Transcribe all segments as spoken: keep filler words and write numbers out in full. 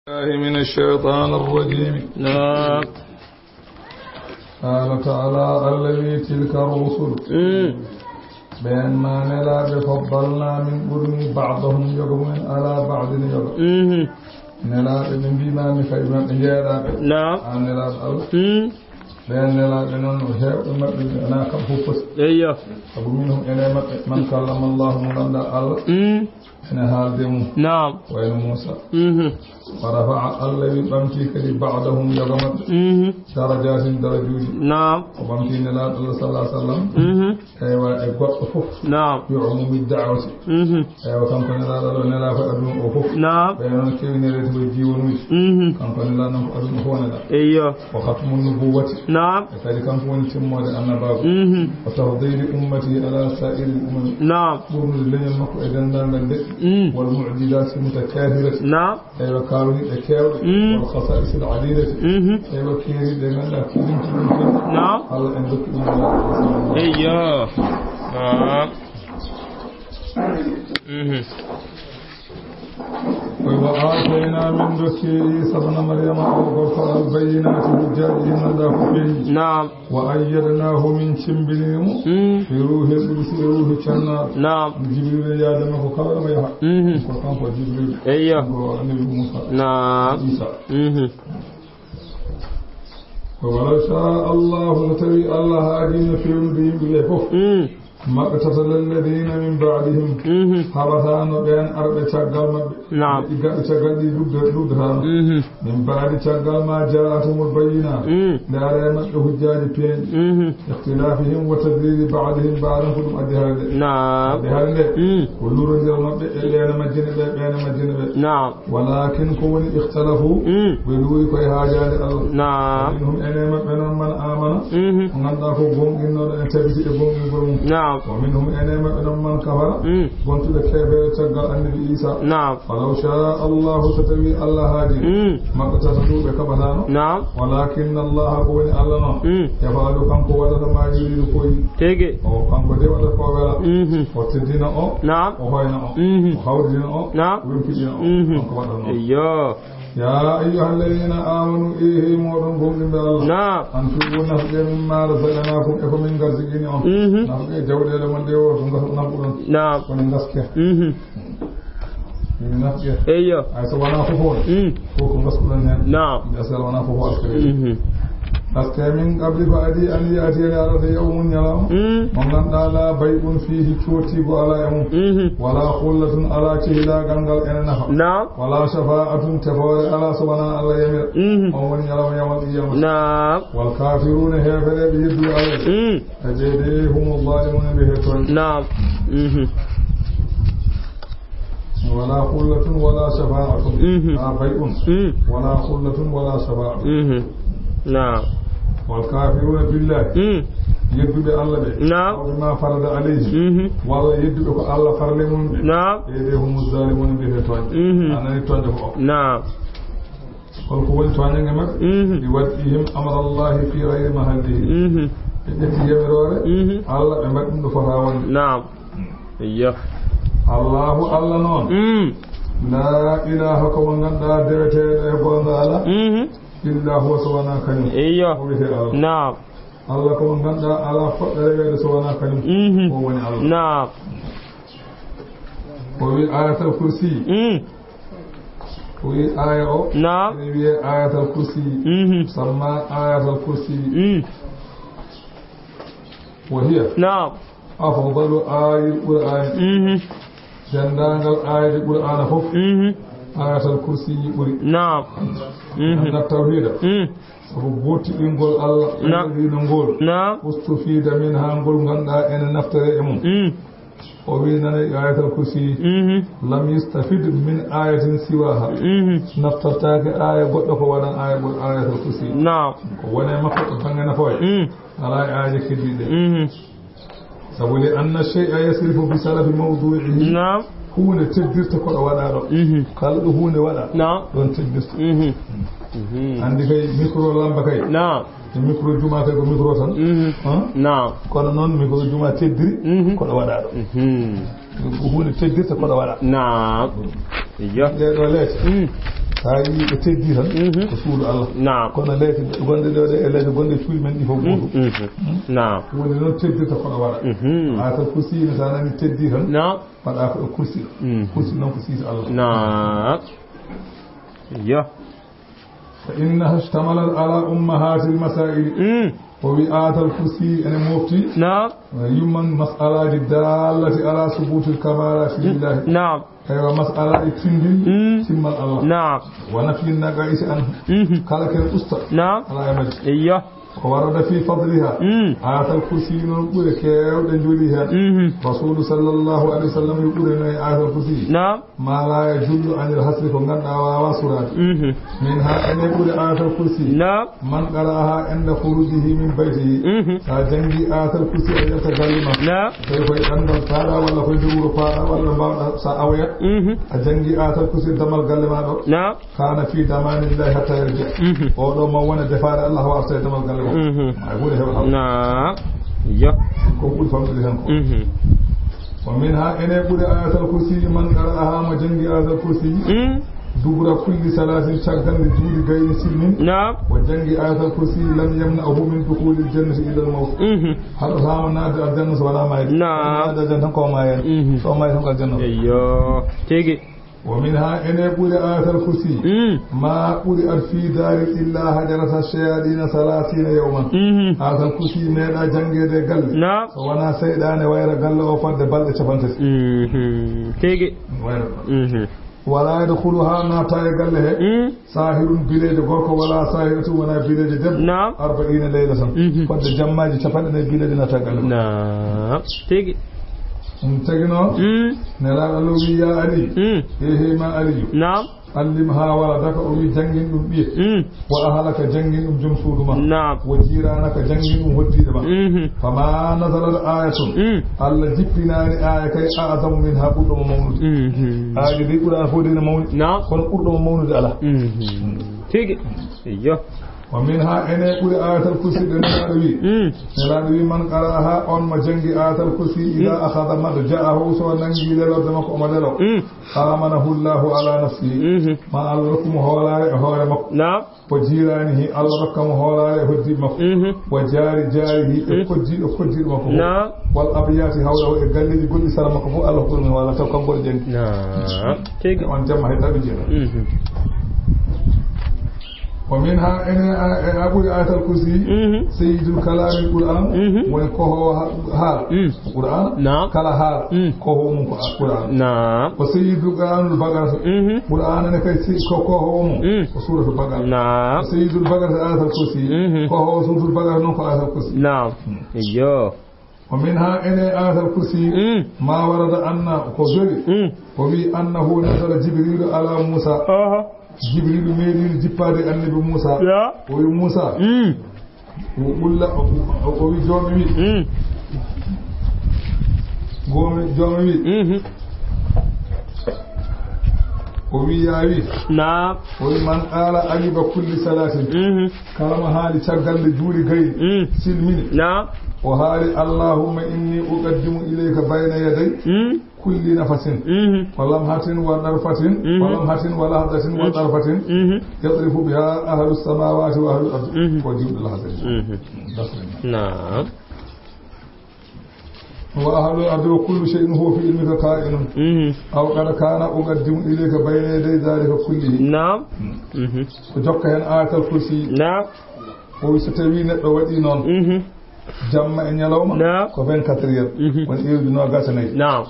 بالله من الشيطان الرجيم. نعم. قال تعالى: الذي تلك الرسل. Mm. Ɓeen ma nelaaɓe faddalnaa min ɓurni ba'dahum yoga mumen ala ba'din yoga. Mhm. Nelaaɓe ɓe mbiimaami kay maɓɓe jeeɗaaɓe. Naam. Aan nelaaɗo Allah. Mm. Ɓeen nelaaɓe noon heewɓe maɓɓe wonaa kam fof foti. Eyyo. Sabu minhum ene maɓɓe man kallama Allah mo ngannduɗaa Allah. Mm. Ene haalde mum. Naam. Wayno Muusa. Mhm. Wa rafa'a, Allah wi ɓamti kadi ba'dahum yoga maɓɓe. Mhm. Darajaatin darajuuji. Naam. O ɓamti nelaaɗo Allah sallallahu alaihi wasallam. Mhm. Eywa e goɗɗo fof. Naam. Yo umumi da'wati. Mhm. Eywa kanko nelaaɗo Allah nelaa ko aduna o fof. Naam. Ɓe noon kewi nereede ko e diiwanuuji. Mhm. Kanko nelaa noon ko aduna fof nelaa. Eyyo. Wa khatmun nubuwwati. Naam. E kadi kanko woni timmoode annabaaku. Mhm. Wa tafdili ummati ala sa'iril umami. Naam. Ɓurnude leñol makko e denndaangal leƴƴi. Mm. Wal mu'jizati mutakahirati. Naam. Eywa kawriɗe keewɗe. Mm. Wal khasa'isil adidati. Mhm. Eywa keeriɗe ngannduɗaa kiɗinki ɗum tan. Naam. Allah en dokki ɗum. Eyyo. Naam. Mhm. Wa aatayna, min dokki Iisa bna Maryama, o gorko, al bayyinaati, hujjaaji ɗi ngannduɗaa ko feeñi. Naam. Wa ayyadnaahu, min cemmbinii mo, mm, bi ruuhil qudsi, e ruuhu cennaaɗo. Naam. Jibril yaade makko kala ɗo mo yaha. Mhm. Ko kanko Jibril. Eyyo. Ko annabi Muusa. Naam. Iisa. Mhm. Wa law shaa Allahu, so tawii Allah haajino fewnude yimɓe ɓe fof. Mm. Maqtatala alladhina min ba'dihim. Mhm. Haɓataano ɓeen arɓe caggal maɓɓe. Naam. Ɓe iggaɓe caggal ɗi ɗuɗde-, ɗuɗdataano. Mhm. Min ba'di caggal ma ja'athumul bayyinaat. Mm. Nde ara e maɓɓe hujjaaji peeñɗi. Mhm. Ikhtilafihim wa tadlili ba'dihim ba'dan ko ɗum addi haalde. Naam. Addi haalde. Mm. Ko luurondiral maɓɓe e ɓeen majjini ɓe, ɓeen majjini ɓe. Naam. Walakin ko woni ikhtalafu, mm, ɓe luuri koye haajaade Allah. Naam. Minhum ene maɓɓe noon man amana, mhm, ko ngannduɗaa ko gomɗinnooɗo ene tabiti e gomɗingol mum. Naam. Wa minhum ene maɓɓe noon man kafara, mm, gontuɓe keefeere caggal annabi Iisa. Naam. Walaw shaa Allahu, so tawii Allah haajii, mm, maqtatalu ɓe kaɓataano. Naam. Walakin Allah ko woni Allah noon, mm, yaf'alu kanko waɗata ma yuridu ko yiɗi. Tigi. O kanko de waɗata ko wela. Mhm. O teddina o. Naam. O hoyna o. Mhm. O hawridina o. Naam. O wempiɗina o. Mhm. Kanko waɗata noon. Eyyo. Ya ayyuhalladhina amanu, e hey mooɗon gomɗinɓe Allah. Naam. Anfiqu nafqe mimma razaqnakum, e ko min garzikini on. Mhm. Nafqe jawɗeele mon ɗe o ko ngas-, nafquɗon. Naam. Kono ngaske. Mhm. Min nafqe. Eyyo. Ay so wonaa fof on. Mm. Fof ko ngaskuɗon heen. Naam. Mbi asal wonaa fof alkhairi. Mhm. Parce que min qabli fa adi an ya'tiya, nde arata yawmun ñalawma. Mm. Mo ngannduɗaa la bay'un fihi, coottiigu alaa e mum. Mhm. Wala khullatun, alaa cehilaagal ngal ene nafa. Naam. Wala shafa'atun, tefoore alaa so wonaa Allah yamira. Mhm. On woni ñalawma yawmal qiyamah. Naam. Wal kafiruna, heefereɓe yedduɓe Allah. Mm. E ɓe de humu zalimuna, ɓe he tooñ. Naam. Mhm. Wala khullatun wala shafa'atun. Mhm. La bay'un. Mm. Wala khullatun wala shafa'atun. Mhm. Naam. Wal kafiruna billahi. Mm. Yedduɓe Allah ɓe. Naam. Aw bima farada alayhim. Mhm. Walla yedduɓe ko Allah farle mum ɓe. Naam. Ɓe de humu zalimuna, ɓe he tooñ. Mhm. A nani tooñde ko o. Naam. Holko woni tooñange maɓɓe? Mhm. Bi wad'ihim amra Allahi fi ghayri mahallihi. Mhm. Ɓe ƴetti yamiroore, mhm, Allah, ɓe mbaɗi ɗum ɗo fotaa wonde. Naam. Eyyo. Allahu, Allah noon. Mm. La ilaha, ko mo ngannduɗaa deweteeɗo e goonga alaa. Mhm. Illa huwa, so wonaa kañum. Eyyo. O wiyetee Allah. Naam. Allah ko mo ngannduɗaa alaa foɗɗo reweede so wonaa kañum. Mhm. O woni Allah. Naam. O wi Ayatal Kursi. Mm. O wi aya o. Naam. Ene wiyee Ayatal Kursi. Mhm. Samma Ayatal Kursi. Mm. Wa hiya. Naam. Afdalu ayil Qur'an. Mhm. Denndaangal aayeeje Qur'aana fof, mhm, Ayatal Kursi ɓuri. Naam. Mhm. Anna tawhiida. Mm. Sabu gootiɗingol Allah, na- ɓeydiino ngol. Naam. Ustufiida min, haa ngol ngannduɗaa ene naftore e mum. Mm. O wi nana e Ayatal Kursi. Mhm. Lam yustafid min ayatin siwaha. Mhm. Naftortaake aaya goɗɗo ko wonaa aaya ɓur Ayatal Kursi. Naam. Ko woni e makko ko bannge nafoore. Mm. Alaa e aayeeje keddiiɗe. Mhm. Sabu li anna shay'a yasrifu bi salafi mawdu'ihi. Naam. Huunde teddirta ko ɗo waɗaa ɗo. Mhm. Kala ɗo huunde waɗaa, naam, ɗoon teddirta. Mhm. Mhm. Anndi kay micro lamba kay. Naam. E micro juma kay ko micro tan. Mhm. Han? Naam. Kono noon micro juma teddiri, mhm, ko ɗo waɗaa ɗo. Mhm. Ko huunde teddirta ko ɗo waɗaa. Naam. Iyo. Ɗee ɗo lees. Mm. So a yii ɓe teddi tan, mhm, ko suudu Allah. Naam. Kono leyɗe gonɗe ɗo ɗe e leyɗe gonɗe e cuuɗi men ɗi fof gootum. Mhm. Naam. Woni noon teddirta kono waɗa. Mhm. Ayatal kursi ne so a nani teddi tan, naam, waɗa ko e kursi ɗo. Mhm. Kursi noon ko siisa Allah. Naam. Yo. Fa innaha ishtamalat ala ummahatil masaili. Mm. O wi ayatal kursi ene mofti. Naam. Yumman mas'alaaji daallati ala subuutil kamaalaati lillahi. Naam. Eywa, mas'alaaji tindinɗi, mm, timmal Allah. Naam. Wa nafyi naqaisi anhu. Mhm. Kala ken usta. Naam. Ala e majji. Eyyo. Wa warada fi fadliha. Mm. Ayatal kursi noon ɓure keewɗe njoli heen. Mhm. Rasulu sallallahu alayhi wa sallam yo ɓure no e ayatal kursi. Naam. Ma la yajullu anil hasri, ko ngannduɗaa waawaa suraade. Mhm. Min ha ene ɓuri ayatal kursi. Naam. Man qara'aha inda khurujihi min baytihi. Mhm. Sa janngi ayatal kursi a yalta galle ma. Naam. Tawi koye ɗanngal paaɗa walla koye nder wuro paaɗa walla mbaawɗa sa awoyat. Mhm. A janngi ayatal kursi damal galle ma ɗo. Naam. Kana fi damanillahi hatta yarji. Mhm. O ɗo ma wona defaare Allah warta e damal galle ma. Mhm. Ay ɓuri heɓa haw. Naam. Yo. Ko ɓuri famɗude hen ko. Mhm. Wa minha ene ɓuri ayatal kursi man qara'aha mo janngi ayatal kursi. Mm. Dubura kulli salatin caggal nde juuɗi gayni silmin. Naam. O janngi ayatal kursi lam yamna'ahu min dukhulil jannati illa al mawt. Mhm. Haɗataama naatde aljanna so wonaa maayde. Naam. Naatde aljanna tan ko maayde. Mhm. So maayde tan ko aljanna. Eyyo. Tigi. Wa minha ene ɓuri ayatal kursi. Mm. Ma ɓuri ad fi dari illa hajarata shayadina salasina yawman. Mhm. Ayatal kursi meeɗa janngeede e galle. Naam. So wonaa seyɗaane wayra galle o fadde balɗe capanɗe tati. Mhm. Tigi. Wayra ɗo. Mhm. Wala yadkhuluha naata e galle he. Mm. Sahirun bileejo gorko wala sahiratu wona bileejo debbo. Naam. Arba'ina laylatan. Mhm. Fodde jammaaji capanɗe nayi bileejo naata galle. Naam. Tigi. Ɗum tagi noon. Mm. Nelaaɗo Allah wi ya Ali. Mm. Ehe ma Aliyu. Naam. Allimha waladaka o wi janngin ɗum ɓiye. Mm. Wa ahlaka janngin ɗum joom suudu ma. Naam. Wa jiranaka janngin ɗum hoddiiɓe ma. Mhm. Fama nazalat ayatun. Mm. Allah jippinaani aya kay a'zamu minha ɓurɗo mo mawnude. Mhm. Aya ɗi ɓuri an fof dina mawni. Naam. Kono ɓurɗo mo mawnude ala. Mhm. Tigi. Iyo. Wa minha ene ɓuri ayatal kursi ɗe nelaaɗo wi. Mm. Nelaaɗo wi man qara'aha on mo jangi ayatal kursi ida akhadha madja'ahu so nangi lelorde makko omo lelo. Mm. Amanahu Allahu ala nafsihi. Mhm. Ma Allah rokku mo hoolaare e hoore makko. Naam. Wa jiranihi, Allah rokka mo hoolaare e hoddiiɓe makko. Mhm. Wa jaari jaarihi, e koddiiɗo koddiiɗo makko fof. Naam. Wal abyati hawra o e galleeji gonɗi sara makko fof, Allah rokku ɗum walla taw kanko o jangi. Naam. Tigi. On jamma hay tawi jeeɗa. Mhm. Wa minha ene a, e a ɓuri ayatal kursi. Mhm. Sayyidul kalamil Qur'an. Mhm. Woni ko ho ha-, haala. Mm. Qur'an. Naam. Kala haala. Mm. Ko ho mum ko Qur'an. Naam. Ko sayyidul Qur'anul Baqara. Mhm. Qur'an ne kay si ko, ko ho mum. Mm. Ko suratul Baqara. Naam. Ko sayyidul Baqara ayatal kursi. Mhm. Ko ho suratul Baqara non ko ayatal kursi. Naam. Mm. Iyo. Wa minha ene ayatal kursi. Mm. Ma warada anna ko joli. Mm. O wi annahu nazala Jibrilu ala Musa. Aha. Jibrilu meeɗino jippaade annabi Muusa. Ya. O wi Muusa. Mm. O ulla, o, o, o wi joomi wi. Mm. Goomi, joomi wi. Mhm. O wi yaa wi. Naam. O wi man qaala aqiba kulli salaatin. Mhm. Kala mo haali caggal nde juuli gayni. Mm. Silmini. Naam. O haali allahumma inni uqaddimu ilayka bayna yaday. Mm. Kulli nafasin, mhm, wa lamhatin wa darfatin, mhm, wa lamhatin wa lahdatin wa, mhm, darfatin, mhm, yadrifu biha ahlu samawati wa ahlu ardi. Mhm. Ko juuɗe lahdatin. Mhm. Darfatin. Naam. Wa ahlu ardi wa kullu shay'in huwa fi ilmika ka'inun. Mhm. Aw qad kana uqaddimu ilayka bayna yaday dhalika kullihi. Naam. Mm. Mhm. Ko jokka hen ayatal kursi. Naam. O wi so tawi neɗɗo waɗi noon. Mhm. Jamma e ñalawma. Naam. Ko vingt-quatre heures. Mhm. Woni heure uji noogaas e nayi. Naam.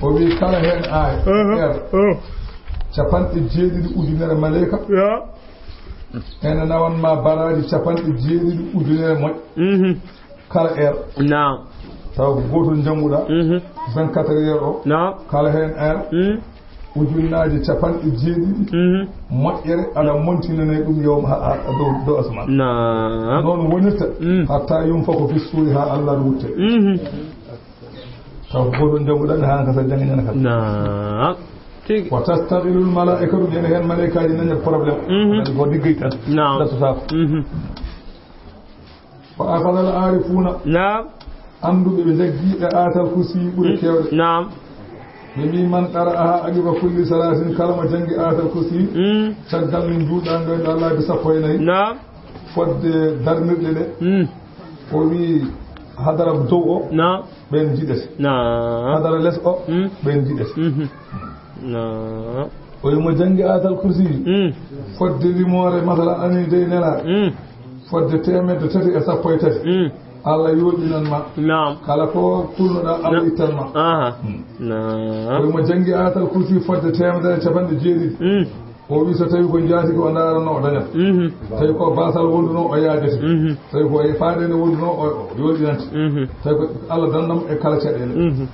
O wi kala heen aaya, mhm, heure, mhm, capanɗe jeeɗiɗi ujunere maleyka. Ya. Ene nawan ma baraaji capanɗe jeeɗiɗi ujunere moƴƴe. Mhm. Kala heure. Naam. Taw ko gootol njannguɗaa. Mhm. Vingt-quatre heures o. Naam. Kala heen heure. Mhm. Ujunnaaje capanɗe jeeɗiɗi, mhm, moƴƴere, aɗa montinane ɗum yowma ha, ha, dow, dow asmaan. Naam. Noon wonirta, mm, hatta yunfakha fi suuri, ha Allah rutte. Mhm. Taw ko goɗɗum jannguɗaa, haa kasa jannga ñande kala. Naam. Tigi. Wa tastaqillul malaa'ikatu, ene heen malaa'ikaaji nana problème. Mhm. Ko liggey tan. Naam. Dartotaako. Mhm. Wa akhadha al-aarifuuna. Naam. Annduɓe ɓe njaggi e aayatal kursi ɓure keewɗe. Naam. Ɓe mbi, "Man qara'aha aqiba kulli salatin," kala mo jangi Ayatal Kursi, Mm. caggal min juuɗaango en Allah bi sappo e nayi, Naam. fodde darnirɗe ɗe, Mm. o wi, "Hadara dow o, Naam. ɓen jiɗete. Naam. Hadara les o, Mm. ɓen jiɗete." Mhm. Naam. O wi, "Mo jangi Ayatal Kursi, Mm. fodde limoore, masala, ani dey nela, Mm. fodde teemedde tati e sappo e tati." Mm. Allah yooɗinan ma. Naam. Kala ko kulnoɗaa, Allah Naam. ittan ma. Aha. Hmm. Naam. Ko mo jangi Ayatal Kursi fodde teemedere e capanɗe jeeɗiɗi. Hmm. O wi so tawi ko jaati ko o ndaarano o dañat. Mhm. Tawi ko basal wonduno o yaajete. Mhm. Tawi ko e faaɗe nde wonduno o, o yooɗinante. Mhm. Tawi ko Allah dandam e kala caɗeele. Mhm.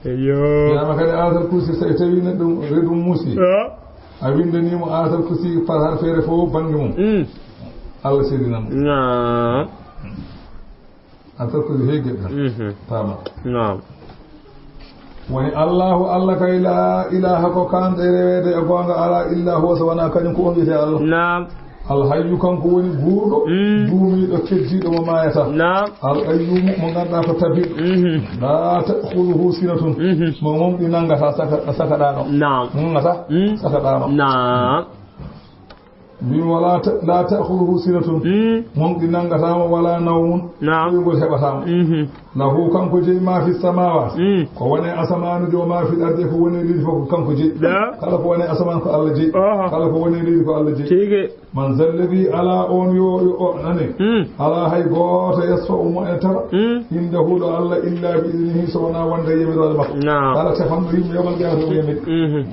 Eyo. Wiyama kadi Ayatal Kursi so tawi neɗɗo redu muusi. Ah. A windani mo Ayatal Kursi par har feere fof bannge mum. Mm. Allah seedinan mo. Naam. Ayatal Kursi heege ɗan. Mhm. Tama. Naam. Woni Allahu, Allah kay, laa ilaaha ko kaanɗe reweede e goonga alaa illa huwa so wonaa kañum ko o wiyetee Allah. Naam. Al hayyu kanko woni guurɗo, Mm. duumiiɗo, keddiiɗo mo maayata. Naam. Al qayyumu mo ngannduɗaa ko tabiiɗo. Mhm. Laa ta'khudhuhu sinatun. Mhm. Mo ngonɗi nanngataa saka, saka ɗaano. Naam. Nanngataa Mm. saka ɗaano. Naam. Min wala ta-, la ta'khudhuhu sinatun. Mm. Mon ɗi nangataama wala nawmun. Naam. Ɗoygol heɓataama. Mhm. Lahu kanko jeyi ma fi samawati. Mm. Ko woni asamaanu jo ma fi ardi ko woni leydi fof ko kanko jeyi. Da. Kala ko woni asamaan ko Allah jeyi. Aha. Kala ko woni leydi ko Allah jeyi. Tigi. Man zalladhi ala on yo, yo o nane. Mm. Ala hay gooto yasfa'u mo en tara. Mm. Indahu ɗo Allah illa bi idnihi so wona wonde yamiroore makko. Naam. Kala tefanɗo yimɓe yomal qiyamata o yamiri. Mhm.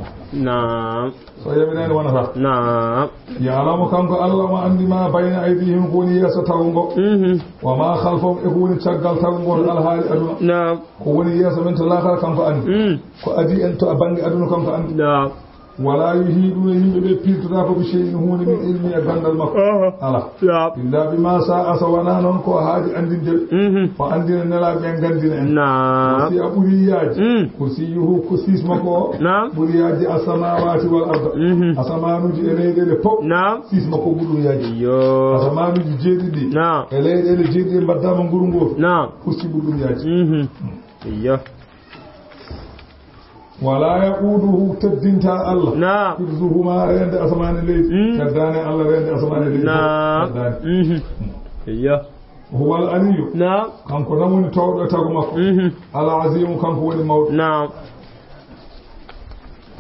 Naam. So yamireede wonata. Naam. Ya'lamu kanko Allah ma anndi ma bayna aydihim ko woni yeeso tawngo. Mhm. Wa ma khalfahum e ko woni caggal tawngo to alhaali aduna. Naam. Ko woni yeeso men to laakara kanko anndi. Mm. Ko adii en to a bannge aduna kanko anndi. Naam. Wala yuhiduna yimɓe ɓe pirtata ko bi shay'in huunde min ilmi e ganndal makko. Aha. Ala. Naam. Illa bima sa'a so wona noon ko haaji anndinde ɓe. Mhm. O anndina nelaaɓe ɓe nganndina en. Naam. Wasi a ɓuri yaaji. Mm. Kursiyuhu ko siis makko o. Naam. Ɓuri yaajde as-samaawaati wal arda. Mhm. Asamaanuuji e leyɗeele fof. Naam. Siis makko ɓuri ɗum yaajde. Iyo. Asamaanuuji jeeɗiɗi. Naam. E leyɗeele jeeɗiɗi mbaɗdaama nguru ngooru. Naam. Kursi ɓuri ɗum yaajde. Mhm. Iyo. Wala yaquduhu teddinta Allah. Naam. Hifzuhuma reende asamaani leydi. Mm. Teddaani Allah reende asamaani leydi. Naam. Teddaani. Mhm. Iyo. Huwal Aliyyu. Naam. Kanko tan woni towɗo e tago makko. Mhm. Al Azimu kanko woni mawɗo. Naam.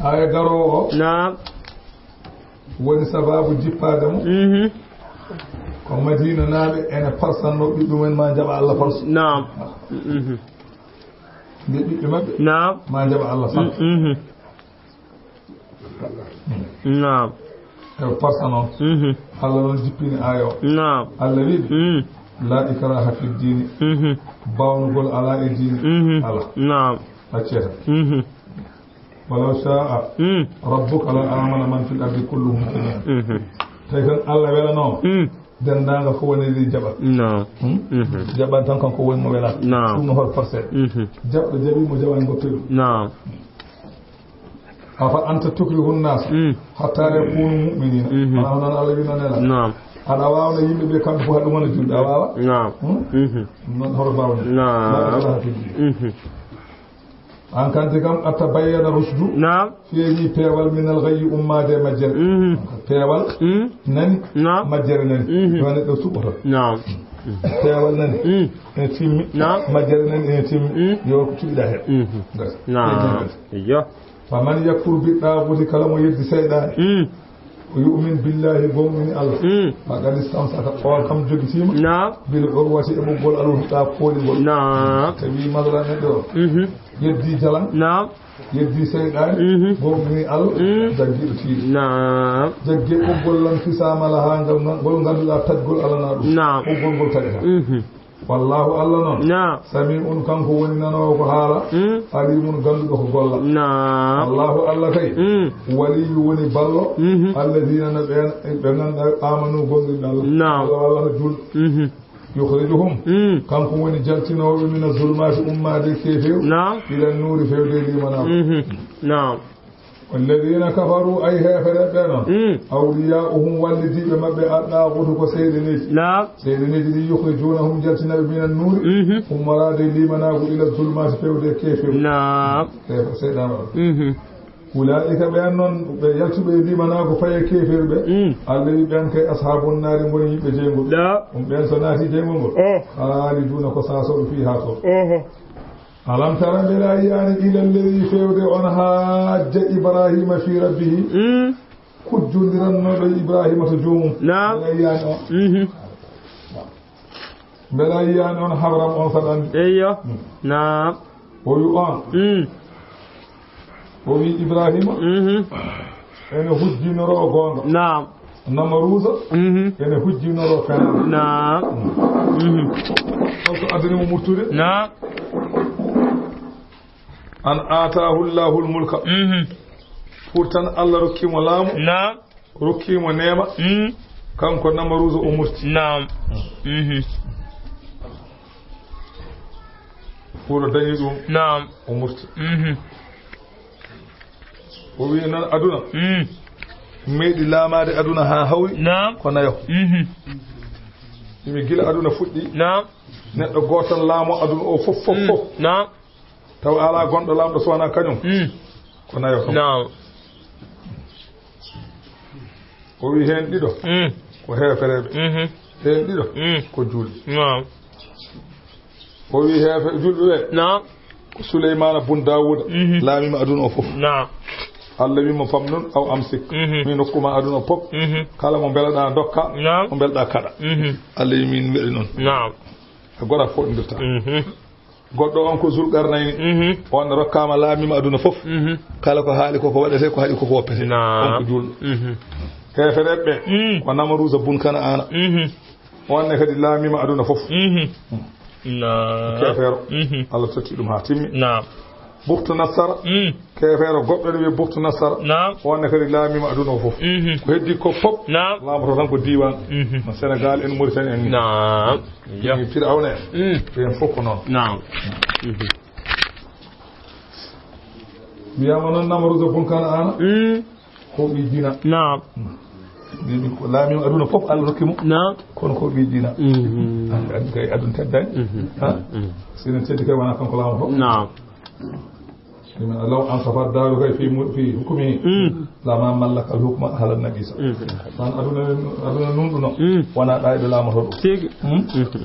Aya garoowo o. Naam. Woni sababu jippaade mo. Mhm. Ko Madina naaɓe ene parsanno ɓiɓɓe mumen ma jaɓa Allah parsu. Naam. Mhm. Mbi ɓiɓɓe maɓɓe. Naam. Ma jaɓa Allah parsu. Mhm. Naam. E parsa noon. Mhm. Allah noon jippini aya o. Naam. Allah wiɗi. Mm. La ikraha fi dini. Mhm. Bawnugol ala e diine. Mhm. Ala. Naam. Accee tan. Mhm. Walaw sha'a Mm. rabbuka la amana man fil ardi kulluhum jami'an. Mhm. Tawi tan Allah welanooma. Mm. Denndaangal ko woni leydi jaɓat. Naam. Hmm? Mhm. Jaɓan tan kanko woni mo welaata. Naam. Ɗum no hol forcé. Mhm. Jaɓɗo jaɓi mo jaɓani gottoɗi. Naam. Afa anta tukrihu nnaasa Mm. hatta yakunu mu'miniina. Mhm. Wona hono Allah wino nela. Naam. Aɗa waawna yimɓe ɓe kamɓe fof haɗum wona julɓe. A waawa? Naam. Hmm? Mhm. Noon hoto mbaaw ni. Naam. Mbaɗa ko laha fii. Mhm. An kanti kam, atta bayyana rushdu. Naam. Feeñi peewal minal ghayyi ummaade e majjere. Mhm. Peewal Mm. nani, Naam. majjere nani. Mhm. Yo neɗɗo suɓoto. Naam. Peewal nani. Mm. Ene timmi. Naam. Majjere nani ene timmi. Mm. Yo ko cuɓiɗa heen. Mhm. Ngas. Naam. Iyo. Faman yakfur bi taaguuti, kala mo yeddi seyɗaane. Mm. O yu'min billahi, gomɗini Allah. Mm. Faqad istamsaka, o kam jogitiima. Naam. Bil urwati, e ɓoggol al wuthqa, pooɗingol. Naam. Tawi masala neɗɗo o. Mhm. Yeddi jalan. Naam. Yeddi seyɗaane. Mhm. Gomɗini Allah. Mm. Jaggi ɗo tiiɗi. Naam. Jaggi e ɓoggol lan fisaama lahaa ngal, ngol ngannduɗaa taƴgol alanaa ɗum. Naam. Ɓoggol ngol taƴata. Mhm. Wallahu Allah noon. Naam. Sami'un kanko woni nanoowo ko haala. Mm. Alimun gannduɗo ko golla. Naam. Allahu Allah kay. Mm. Waliyyu woni ballo. Mhm. Alladina no ɓeen ɓe ngannduɗaa amanu gomɗinɓe Allah. Naam. Allah, Allah ko julɗo. Mhm. Yukhrijuhum. Mm. Kanko woni jaltinooɓe mina zulmaati ummaade keefeeru. Naam. Ila nuuri fewde limanaaku. Mhm. Naam. Alladina kafaru, ay heefereɓe ɓe noon. Mm. Awliya'uhum, wallidiiɓe maɓɓe, aɗɗaagutu ko seyɗeneeji. Naam. Seyɗeneeji ɗi, yukhrijunahum, jaltinaɓe, minan nuuri. Mhm. Ummoraade limanaagu, ila zulmaati, fewde e keefeeru. Naam. Heefer seyɗaane on. Mhm. Ulaa'ika, ɓeen noon, ɓe yaltuɓe e limanaagu, faye keefeeru ɓe. Mm. Alla wi ɓeen kay, ashaabun naari ngoni yimɓe jeyngol. Naam. Ɗum ɓeen so naati jeyngol ngol. Oh. Khaaliduuna ko saasooɓe fiihaa toon. Oho. Alam tara, mbela a yiyaani, ila lladi, fewde on hajja Ibrahima fi rabbihi, Mm. kujjondirannooɗo Ibrahima to joomum. Naam. Mbela a yiyaani on? Mhm. Mbela a yiyaani on habram on saɗa anndi? Eyyo. Mm. Naam. O wi on. Mm. O wi Ibrahima. Mhm. Ene hujjinoro goonga. Naam. Namaruusa, Mhm. ene hujjinoro fenaande. Naam. Mhm. Holko addani mo murtude? Naam. An aataahu llaahu l-mulka. Mhm. Pour tan Allah rokki mo laamu. Naam. Rokki mo neema. Mhm. Kanko Namaruusa o murti. Naam. Mhm. Pour o dañi ɗum. Naam. O murti. Mhm. O wi noon aduna. Mm. Meeɗi laamaade aduna haa hawri. Naam. Ko nayo. Mhm. Imi gila aduna fuɗɗi. Naam. Neɗɗo gooto tan laamo aduna o fof, fof, Mm. fof. Naam. Taw alaa gonɗo laamɗo so wonaa kañum. Mm. Ko nayo kam. Naam. O wi heen ɗiɗo. Mm. Ko heefereɓe. Mhm. Heen ɗiɗo. Mm. Ko juulɓe. Naam. O wi heefe juulɓe ɓe. Naam. Ko Suleymaana bun Daawuda. Mhm. Laamiima aduna o fof. Naam. Allah wi mo, "Fam nun aw amsik." Mhm. Mi nokkuma aduna o fof. Mhm. Kala mo mbelaɗaa ndokka, Naam. Mo mbelaɗaa kaɗa. Mhm. Allah wi min mbeɗi noon. Naam. A gora fof ndirta. Mhm. Goɗɗo on ko Zulqarnayni. Mhm. On rokkaama laamiima aduna fof. Mhm. Kala ko haali ko, ko waɗete, ko haɗi ko, ko woppete. Naam. On ko juulɗo. Mhm. Heefereɓe ɓe, Mm. ko Namaruusa bun Kana'aana. Mhm. On ne kadi laamiima aduna fof. Mhm. Naam. Keefeero. Mhm. Allah totti ɗum haa timmi. Naam. Buxtu Nassara. Mm. Keefeero goɗɗo ne wiye Buxtu Nassara. Naam. On ne kadi laamiima aduna o fof. Mhm. Ko heddi ko fof. Naam. Laamoto tan ko diiwaan. Mhm. No Senegal en, Mauritanie en ni. Naam. Ya. Firawna en. Mm. Ɓen fof ko noon. Naam. Mhm. Wiyaama noon Namaruusa bun Kana'aana. Mm. Ko ɓii jina. Naam. Mbiimi ko laamiima aduna fof Allah rokki mo. Naam. Kono ko ɓii jina. Mhm. An anndi kay aduna teddaani. Mhm. Ha? Mhm. Si enen teddi kay wonaa kanko laamoto. Naam. Mbiimi law ansafa daaru kay fi mu-, fi hukmihi. Mm. Lama mallaka al hukma ahlan naqisa. Mm. Tan aduna, aduna nunɗuno. Mm. Wonaa ɗaayɗo laamoto ɗum. Tigi. Mm? Mhm.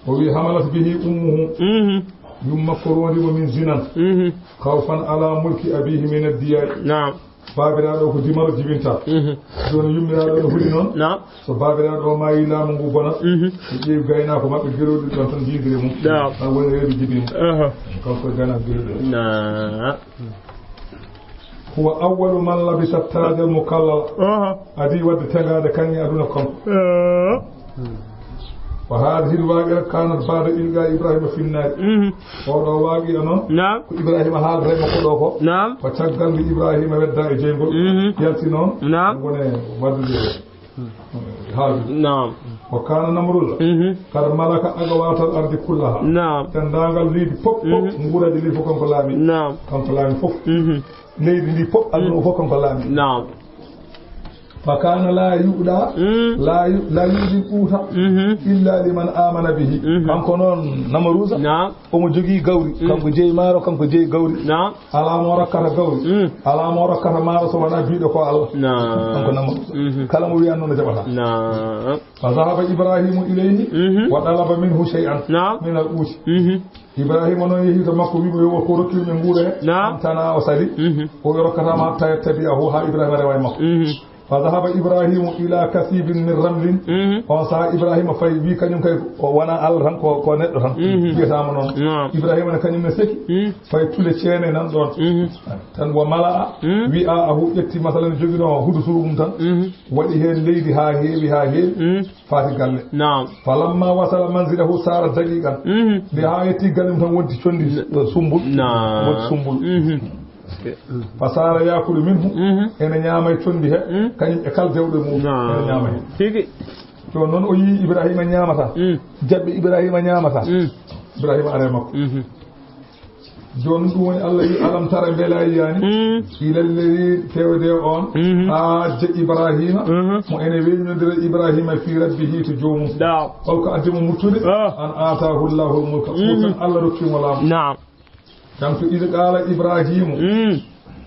O wi hamalat bihi ummuhu. Mhm. Yumma ko rondi mo min zinan. Mhm. Khawfan ala mulki abihi min ad-diyar. Naam. Baabiraaɗo ko dimaro jibinta. Mhm. Jooni yummiraaɗo no huli noon. Naam. So baabiraaɗo o maayi laamu ngu bona. Mhm. Ɓe ƴeewi gaynaako maɓɓe gelooɗi ɗon tan jiidire mum. Naam. Tan woni reedu jibini mo. Aha. Kanko e gaynaako gelooɗi. Naam. Huwa awwalu man labisa taajal mukallala. Aha. Adii waɗde tegaade kaŋŋe aduna kon. Aha. Wa haadihi l-waaqi'a kaanat ba'da ilqaa Ibraahiima fi n-naari. Mhm. Oɗo waaqi'a noon, Naam. ko Ibraahiima haalata e makko ɗo ko. Naam. Ko caggal nde Ibraahiima wedda e jeyngol, Mhm. yalti noon, Naam. wone waɗde haalde. Naam. Wa kaana Namruuza Mhm. qad malaka agwaatal ardi kullaha. Naam. Denndaangal leydi fof, fof, Mhm. nguuraaji leydi fof kanko laami. Naam. Kanko laami fof. Mhm. Leydi ndi fof, aduna o fof kanko laami. Naam. Fa kaana laa yu'da, Mm. laa yu-, laa yu'di quuta Mhm. illa liman aamana bihi. Mhm. Kanko noon Namaruuza, Naam. omo jogii gawri. Mm. Kanko jeyi maaro, kanko jeyi gawri. Naam. Alaa mo rokkata gawri. Mm. Alaa mo rokkata maaro so wonaa biiɗo ko Allah. Naam. Kanko Namaruuza. Mhm. Kala mo wiyan noon o jaɓata. Naam. Fa zahaba Ibraahiimu ilayhi Mhm. wa talaba minhu shay'an Naam. min al-quuti. Mhm. Ibraahiima noon yehi to makko, wi'i mo yo ko rokki min nguure. Naam. Tana o sali. Mhm. O wi rokkata ma hatta yattabi'ahu, haa Ibraahiima rewa e makko. Mhm. Fa zahaba Ibraahiimu ila kasibin min ramlin. Mhm. On saha Ibraahiima fayi, wi kañum kay o wona Allah tan, ko, ko neɗɗo tan. Mhm. Wiyataama noon. Naam. Ibraahiima ne kañum ne seki. Mhm. Fayi tule ceene nan ɗoon. Mhm. Tan wa mala'a, Mhm. wi'a ahu ƴetti masalan joginoo hudu surum tan. Mhm. Waɗi heen leydi haa heewi, haa heewi. Mhm. Faati galle. Naam. Falamma wasala manzilahu sara daqiqan. Mhm. Nde haa yetti galle mum tan wonti condi sumbul. Naam. Wonti sumbul. Mhm. Fa sara yakulu minhu. Mhm. Ene ñaama e condi he. Mhm. Kañum e kala dewɗe mum. Naam. Ene ñaama he. Tigi. Jooni noon o yii Ibraahiima ñaamata. Mhm. Jaɓɓe Ibraahiima ñaamata. Mhm. Ibraahiima ara e makko. Mhm. Jooni ɗum woni Allah wi, "Alam tara, mbela a yiyaani? Mm. Ila alladhi, tewde on, Mhm. hajja Ibrahima, Mhm. mo ene weññondira Ibrahima fi rabbihi to joomum. Naam. Holko addi mo murtude? Ah. An ataahu Allahu al-mulka. Mhm. Ko tan Allah rokki mo laamu." Naam. Kam to idh qala Ibrahimu. Mm.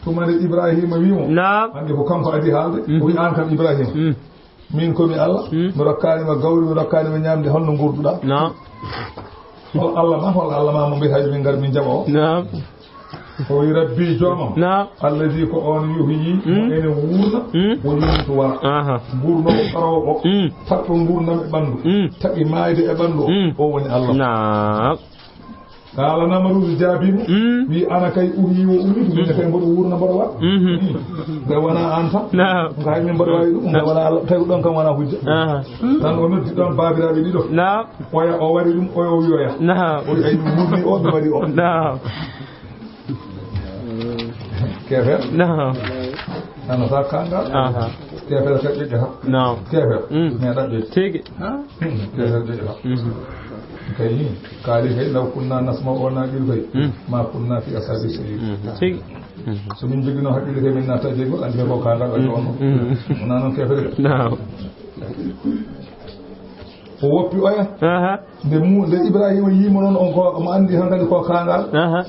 Tuma nde Ibrahima wi mo. Naam. Hannde ko kanko adi haalde. Mhm. O wi, "An kam Ibrahima." Mm. Min ko mi Allah, Mm. mi rokkaani ma gawri, mi rokkaani ma ñaamde, holno nguurduɗaa? Naam. Hol Allah ma, hol Allah ma mo mbiyata min ngar min jaɓa o? Naam. O wi, "Rabbi joomam." Naam. Allazi ko on yuhyi, Mm. mo ene wuurna, Mm. wo yumiitu wara. Aha. Nguurno o ɓarawo o, Mm. taɓɓo nguurndam e ɓanndu, Mm. taɓi maayde e ɓanndu o, Mm. o woni Allah. Naam. Kaala Namaruudu jaabii mo, Mm. wi, "Ana kay uhyi wa umiitu, min kay mboɗo wuurna, mboɗo waɗa." Mhm. Nde wonaa aan tan. Naam. Ko hay min mboɗo waawi ɗum, nde wonaa Allah, tawi ɗon kam wonaa hujja. Aha. Tan o noddi ɗon baabiraaɓe ɗiɗo. Naam. Oya o waɗi ɗum, oya o wi oya. Naam. O wi, "Ay, mi wuurni o, mi waɗi o." Naam. Keefeer? Naam. Nana sa kanga? Aha. Keefeer ka ƴoƴƴata. Naam. Keefeer? Mm. Meeɗa ƴoƴ. Tigi. Ha? Mm. Keefeer ƴoƴƴata. Mhm. Kay, kaali kay, "Law kunna nasma'u aw na'qilu kay, Mm. ma kunna fi ashabi sa'ir." Mhm. Tigi. Mhm. So min jogino haqqille kay, min natta jeego, andi ko kanga ɗo on. Mm. Wona noon keefeer. Naam. O woppi oya. Aha. Nde mu-, nde Ibrahima yii mo noon, on ko omo anndi hankadi ko kaangal. Aha.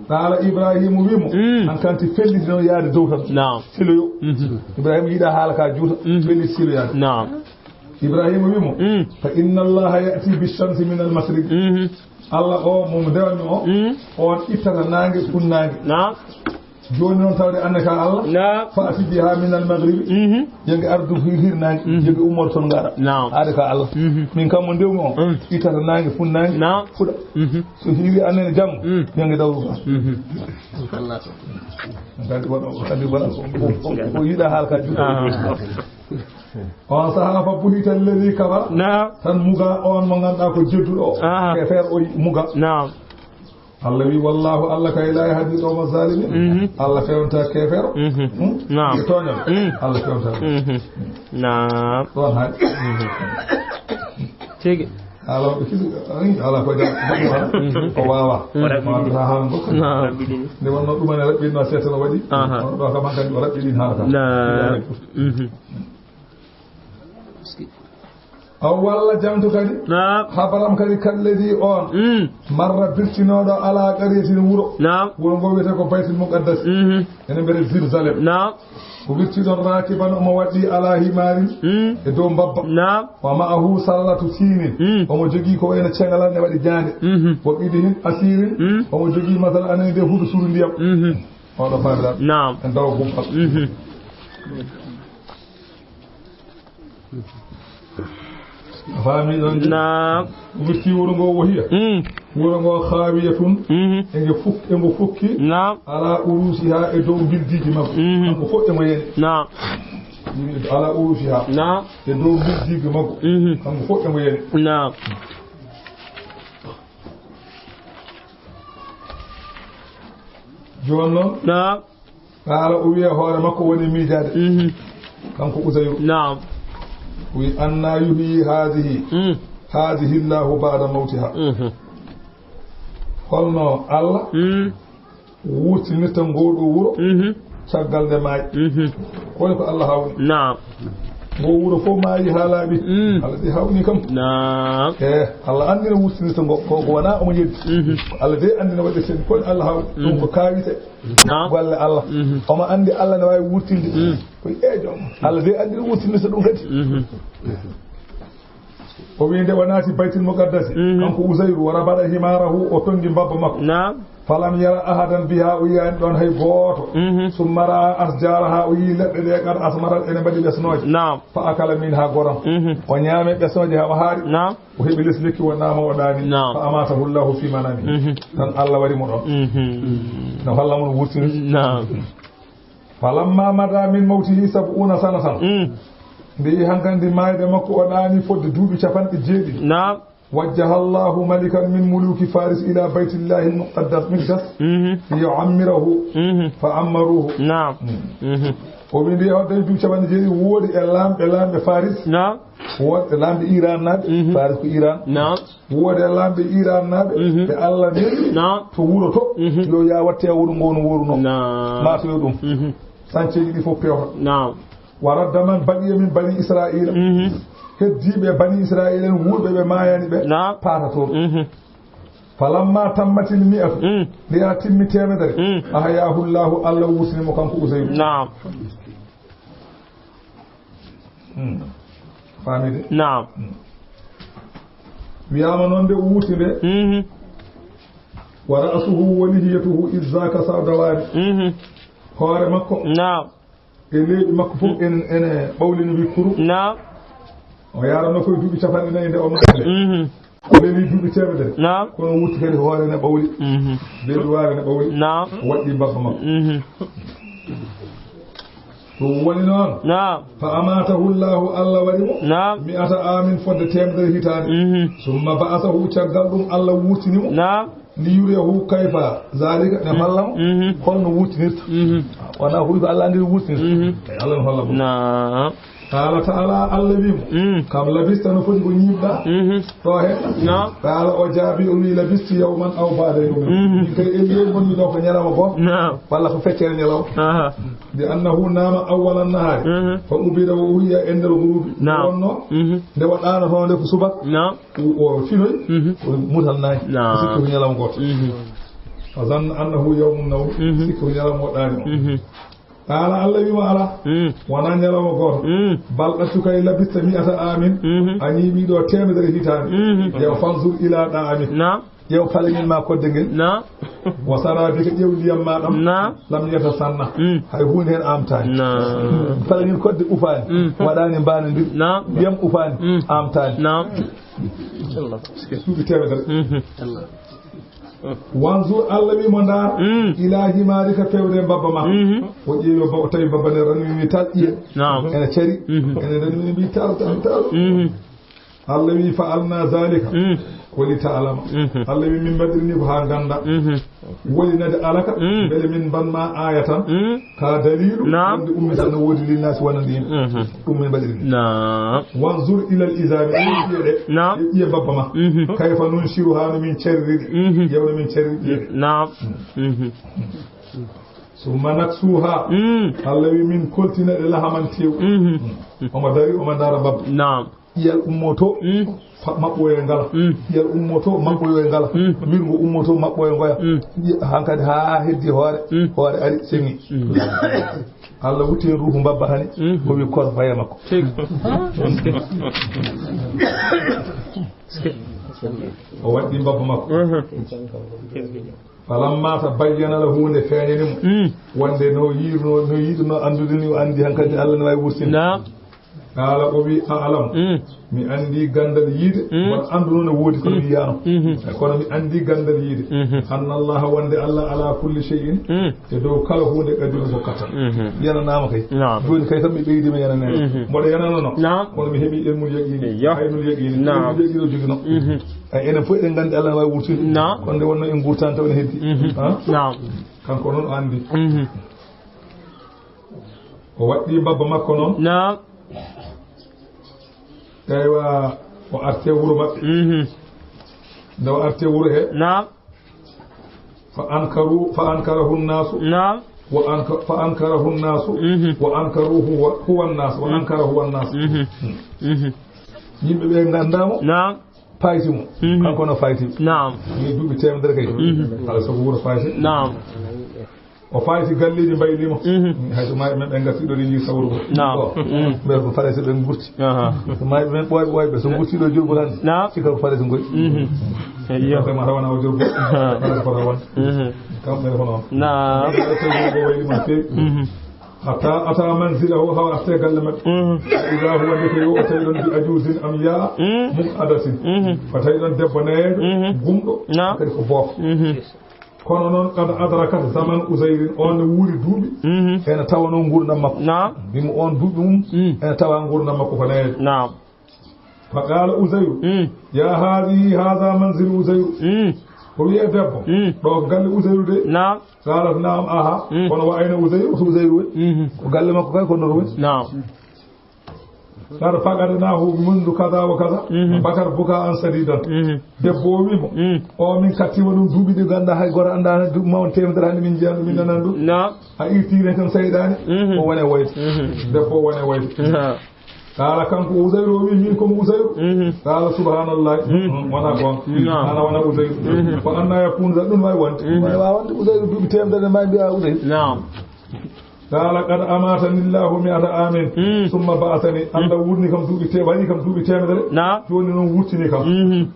Qaala Ibrahima wi mo, Mm. "An kanti felliti noon yaade dow tan." Naam. Siloyo. Mhm. Ibrahima yiɗa haala ka juuta, Mhm. felliti siloyaade. Naam. Ibrahima wi mo, Mm. "Fa inna Allaha ya'ti bi shamsi min al mashriq." Mhm. Allah o mo ndewanmi o, Mm. on ittata naange, funnaange. Naam. Jooni noon tawde annde ka Allah, Naam. "Fa'ti biha min al maghribi." Mhm. Yo nge ardu hir-, hirnaange, Mhm. yo nge ummoro toon ngara. Naam. Aade ka Allah. Mhm. Min kam mo ndewmi o, Mm. ittata naange, funnaange, Naam. fuɗa. Mhm. So hiiri annene janngo, Mm. yo nge dawru ka. Mhm. Kadi waɗa, kadi waɗa ko, ko, ko, ko yiɗa haala ka juuta. Ah. On sahaa fa buhita alladhi kafara. Naam. Tan muga on mo ngannduɗaa ko jedduɗo o. Ah. Keefeer o muga. Naam. Allah wi, "Wallahu, Allah kay la yahdi qawma zalimin." Mhm. Allah fewnta keefeero. Mhm. Hmm? Naam. Ɓe tooñal. Mm. Allah fewnta. Mhm. Naam. Ɗon haali. Mhm. Tigi. Ala ko kisi, ay, ala ko da, Mhm. o wawa. Mhm. Wata haala ko. Naam. Nde wonno ɗum ene raɓɓi no seeɗa no waɗi. Aha. Ɗo kam hankadi o raɓɓi ɗin haala kam. Naam. Mhm. Aw walla janto kadi. Naam. Habaram kadi kalledi on. Mm. Marra birtinooɗo ala qaryatin wuro. Naam. Wuro ngo wiyetee ko Baytul Muqaddas. Mhm. Ene mbiyetee Jérusalem. Naam. O wirti ɗon raakiban omo waɗɗi ala himaarin Mm. e dow mbabba. Naam. Wa ma'ahu sarratu siinin. Mm. Omo jogii ko wayno ceŋalal ne waɗi jaande. Mhm. Wa qidhin asiirin. Mm. Omo jogii masal anani de huɗo suru ndiyam. Mhm. Oɗo faamiraɓe. Naam. En tawa gumbal. Mhm. A faami ɗon? Naam. Wirti wuro ngo wohiya. Mm. Wuro ngo khawiyatun. Mhm. E nge fuk-, e ngo fukki. Naam. Ala urusiha e dow mbirdiiji makko. Mhm. Kanko fof e mo yani. Naam. Ala urusiha. Naam. E dow mbirdiiji makko. Mhm. Kanko fof e mo yani. Naam. Jooni noon, Naam. Qaala o wiya hoore makko woni miijaade. Mhm. Kanko Uzayru. Naam. O wi, "Anna yuhyi haadihi, Mm. haadihi Allahu ba'da mawtiha." Mhm. Holno Allah Mm. wurtinirta ngoo ɗoo wuro Mhm. caggal nde maayi? Mhm. Ko woni ko Allah hawni? Naam. Ngo wuro fof maayi haa laaɓi. Mm. Allah de hawni kam. Naam. Eh, Allah anndi no wurtinirta ngo, ko, ko wonaa omo yeddi. Mhm. Allah de anndi no waɗirta ɗum. Ko woni Allah hawni? Ɗum ko Mhm. kaawite. Naam. Golle Allah. Mhm. Omo anndi Allah no waawi wurtinde. Mm. Ko e joom. Allah de anndi no wurtinirta ɗum kadi. Mhm. O wi nde o naati Baytul Muqaddasi, Mhm. kanko Uzayru, wa rabata himaarahu, o tonngi mbabba makko. Naam. Falam yara ahadan biha, o yiyaani ɗon hay gooto. Mhm. Summa ra'a asjaraha, o yii leɗɗe ɗe qad asmarat, ene mbaɗi ɓesnooje. Naam. Fa akala minha goram. Mhm. O ñaami ɓesnooje haa o haari. Naam. O heɓi les lekki wonnaa mo o ɗaani. Naam. Fa amatahu Allahu fi manami. Mhm. Tan Allah wari mo ɗon. Mhm. No holla mo no wurtini. Naam. Falamma mada min mawtihi sab'una sanatan. Mm. Nde yi hankandi maayde makko o ɗaani fodde duuɓi capanɗe jeeɗiɗi. Naam. Wajjaha Allahu malikan min muluki Faris ila baytillahi al-muqaddas, miqdas, Mhm. liyu'ammirahu, Mhm. fa ammaruhu. Naam. Mm. Mhm. O wi nde o dañi duuɓi capanɗe jeeɗiɗi, woodi e laamɓe, laamɓe Faris. Naam. Woodɓe laamɓe Iran naaɓe, Mhm. Faris ko Iran. Naam. Woodɓe laamɓe Iran naaɓe, Mhm. ɓe Allah neli Naam. to wuro to, Mhm. yo yaa watte wuro ngo no wuro no. Naam. Maa to yo ɗum. Mhm. Sanceeji ɗi fof pewta. Naam. Wa radda man baqiya min bani Israila. Mhm. Heddiiɓe bani Israila en wuurɓe ɓe maayani ɓe, Naam. paata toon. Mhm. Falamma tammatil mi'atu, Mm. nde yaa timmi teemedere, Mm. ahayaahu Allahu, Allah wuurtini mo kanko Usayru. Naam. Hmm. Faamide? Naam. Hmm. Wiyaama noon nde o wuurti nde, Mhm. wa ra'suhu wa lihiyatuhu iz zaka sawdawaani. Mhm. Hoore makko, Naam. e leeɓi makko fof en, ene ɓawlini wikkuru. Naam. O yaarano koye duuɓi capanɗe nayi nde o maɓɓe nde. Mhm. O leeli duuɓi teemedere. Naam. Kono o wuurti kadi hoore ne ɓawli. Mhm. Leeɓi waare ne ɓawli. Naam. O waɗɗi mbabba makko. Mhm. Ɗum woni noon. Naam. Fa amatahu Allahu, Allah waɗi mo. Naam. Mi'ata amin, fodde teemedere hitaande. Mhm. Summa ba'asahu, caggal ɗum Allah wuurtini mo. Naam. Li yuriyahu kayfa zalika, ne holla mo Mhm. holno wuurtinirta. Mhm. Wona huɗi ko Allah anndiri wuurtinirta. Mhm. Kay Allah ne holla mo. Naam. Qala ta'ala, Allah wi mo, Mm. kam labista, no foti ko ñiiɓɗa Mhm. ɗo he? Naam. Qala, o jaabi, o wi, labistu yawman aw ba'da yawmin. Mhm. Min kay, elli on woni ɗo ko ñalawma gooto. Naam. Walla ko feccere ñalawma. Aha. Bi annahu nama awwala nahari. Mhm. Fa qubida wa uhyiya inda al-ghurubi. Naam. Wonno Mhm. nde waɗano toon nde ko subaka. Naam. O, o finoy, Mhm. o mutal nayi. Naam. Sikki ko ñalawma gooto. Mhm. Fa zanna annahu yawmun nawm. Mhm. Sikki ko ñalawma waɗani mo. Mhm. Qala, Allah wi mo, ala. Mm. Wona ñalawma gooto. Mm. Bal ɗattu kay labista mi'ata amin. Mhm. A ñiiɓi ɗo teemedere hitaande. Mhm. Yo fanzur ila da'amik. Naam. Ƴeew paleŋel ma kodde ngel. Naam. Wa sarabika, ƴeew ndiyam ma ɗam. Naam. Lam yatasanna. Mm. Hay huunde heen amtaani. Naam. Paleŋel kodde ufaani. Mm. Waɗaani mbaana ndir. Naam. Ndiyam ufaani. Mm. Amtaani. Naam. Duuɓi teemedere. Mhm. Wanzur, Allah wi mo, ndaar. Mm. Ila himarika, fewde mbabba ma. Mhm. O ƴeewi o ba-, o tawi mbabba ne ranwini tal ƴiye. Naam. Ene cari. Mhm. Ene ranwini mbi tal, tal, tal. Mhm. Allah wi, fa'alna zalika Mm. wa li ta'lama. Mhm. Allah wi, min mbaɗiri ni ko haa ngannda. Mhm. Woni nade alaka, Mm. mbele min mban ma aaya tan, Mm. ka dalilu, Naam. wonde ummital no woodi linnaasi wonande yimɓe. Mhm. Ɗum min mbaɗiri ni. Naam. Wanzur ilal izami, ɗum ƴiye ɗe, Naam. e ƴiye mbabba ma. Mhm. Kayfa nunshiruha, no min cerriri. Mhm. Yew no min cerriri ƴiye ɗe. Naam. Mhm. Summa naksuha. Mm. Allah wi min koltina ɗe lahaman tew. Mhm. Omo dari, omo ndaara mbabba. Naam. Ƴiyal ummoto, Mm. fa-, maɓɓoyo e ngala. Mm. Ƴiyal ummoto, maɓɓoyo e ngala. Mm. Wirngo ummoto, maɓɓoyo ngoya. Mm. Ƴi-, hankadi haa heddi hoore, Mm. hoore ari, seŋi. Mm. Allah wutti heen ruuhu mbabba hani, Mm. o wi kono faya makko. Tigi. O waɗɗi mbabba makko. Mhm. Falamma tabayyana lahu, nde feeñani mo, Mm. wonde no yiirno, no yiɗno anndude ni, o anndi hankadi Allah ne waawi wursinde. Naam. Qaala, o wi, a'lam, Mm. mi anndi ganndal yiide, Mm. won annduno no woodi kono Mm. mi yiyaano. Mhm. Kono mi anndi ganndal yiide. Mhm. Anna Allaha, wonde Allah, ala kulli shay'in, Mm. e dow kala huunde, qadirun, ko kattan. Mhm. Yananaama kay. Naam. Jooni kay kam mi ɓeydi mi yananaama. Mhm. Mboɗo yananono. Naam. Kono mi heɓi ilmul yaqiini. Eyyo. Aynul yaqiini. Naam. Ilmul yaqiini o jogino. Mhm. Ay, enen fof eɗen nganndi Allah ne waawi wurtude. Naam. Kono nde wonno en ngurtaani taw ene heddi. Mhm. Ha? Naam. Kanko noon o anndi. Mhm. O waɗɗi mbabba makko noon. Naam. Eywa, o arti e wuro maɓɓe. Mhm. Nde o arti e wuro he, Naam. Fa ankaru, fa ankarahu nnaasu. Naam. Wa anka-, fa ankarahu nnaasu. Mhm. Wa ankaruhu wa, huwa nnaasu. Wa Mhm. ankara huwa nnaasu. Mhm. Mhm. Yimɓe ɓe nganndaa mo. Naam. Payti mo. Mhm. Kanko no payti. Naam. Ni duuɓi teemedere kay. Mhm. Ala sago wuro payti. Naam. O fayti galleeji mbayliima. Mhm. Hay so maayi men ɓe ngarti ɗo, ɗi njii sawru ko. Naam. Ko. Mhm. Ɓe ko Farayse ɓe ngurti. Aha. So maayi men ɓooyɓe, ɓooyɓe, so ngurti ɗo jurgol hannde. Naam. Sikka ko Farayse ngoy. Mhm. Eyyo. Ko ma rawana o jurgol. Aha. Farayse ko rawan. Mhm. Kam ɓe ko noon. Naam. Ɓe ko wayli ma feewi. Mhm. Hatta ata manzilahu, hawa atte galle maɓɓe. Mhm. Iza huwa, ndeke yo o tawi ɗon bi ajuzin amya Mhm. muqadatin. Mhm. O tawi ɗon debbo nayeejo, Mhm. gumɗo, Naam. kadi ko boofo. Mhm. Kono noon, qad adrakat zaman Uzayrin, on ne wuuri duuɓi, Mhm. ene tawanoo nguurndam makko. Naam. Mbimo on duuɓi mum, Mm. ene tawa nguurndam makko ko nayeejo. Naam. Fa qaala Uzayru, Mm. ya haadihi, haada manzilu Uzayru. Mm. O wi'e debbo, Mm. ɗo ko galle Uzayru de. Naam. Qaalat, naam, aha. Mm. Kono wa ayna Uzayru, to Uzayru woni? Mhm. Ko galle makko kay, ko ɗon woni. Naam. Qad faqadnahu منذ كذا وكذا. Mhm. Bakar buka an sadidan. Mhm. Debbo o wi mo, Mm. "O min kattima ɗum duuɓi ɗi ganda hay goto anda, duuɓi ma on temedere hande min jiyan ɗum, min nanan ɗum. Naam. A irtire tan seyɗaani." Mhm. O wone wayde. Mhm. Debbo o wone wayde. Naam. Kala kanko Uzayru o wi, "Min ko mo Uzayru." Mhm. Kala subhanallah. Mhm. Wona gonga. Naam. Ana wona Uzayru. Mhm. Ko anna yakunu za ɗum wawi wonde. Mhm. Wawi wonde Uzayru duuɓi temedere ma mbiya Uzayru. Naam. Qala qad amatani Allahu mi'ata amin, Mm. summa ba'athani. Mm. Allah wurni kam duuɓi te-, waɗi kam duuɓi temedere. Naam. Jooni noon wurtini kam. Mhm.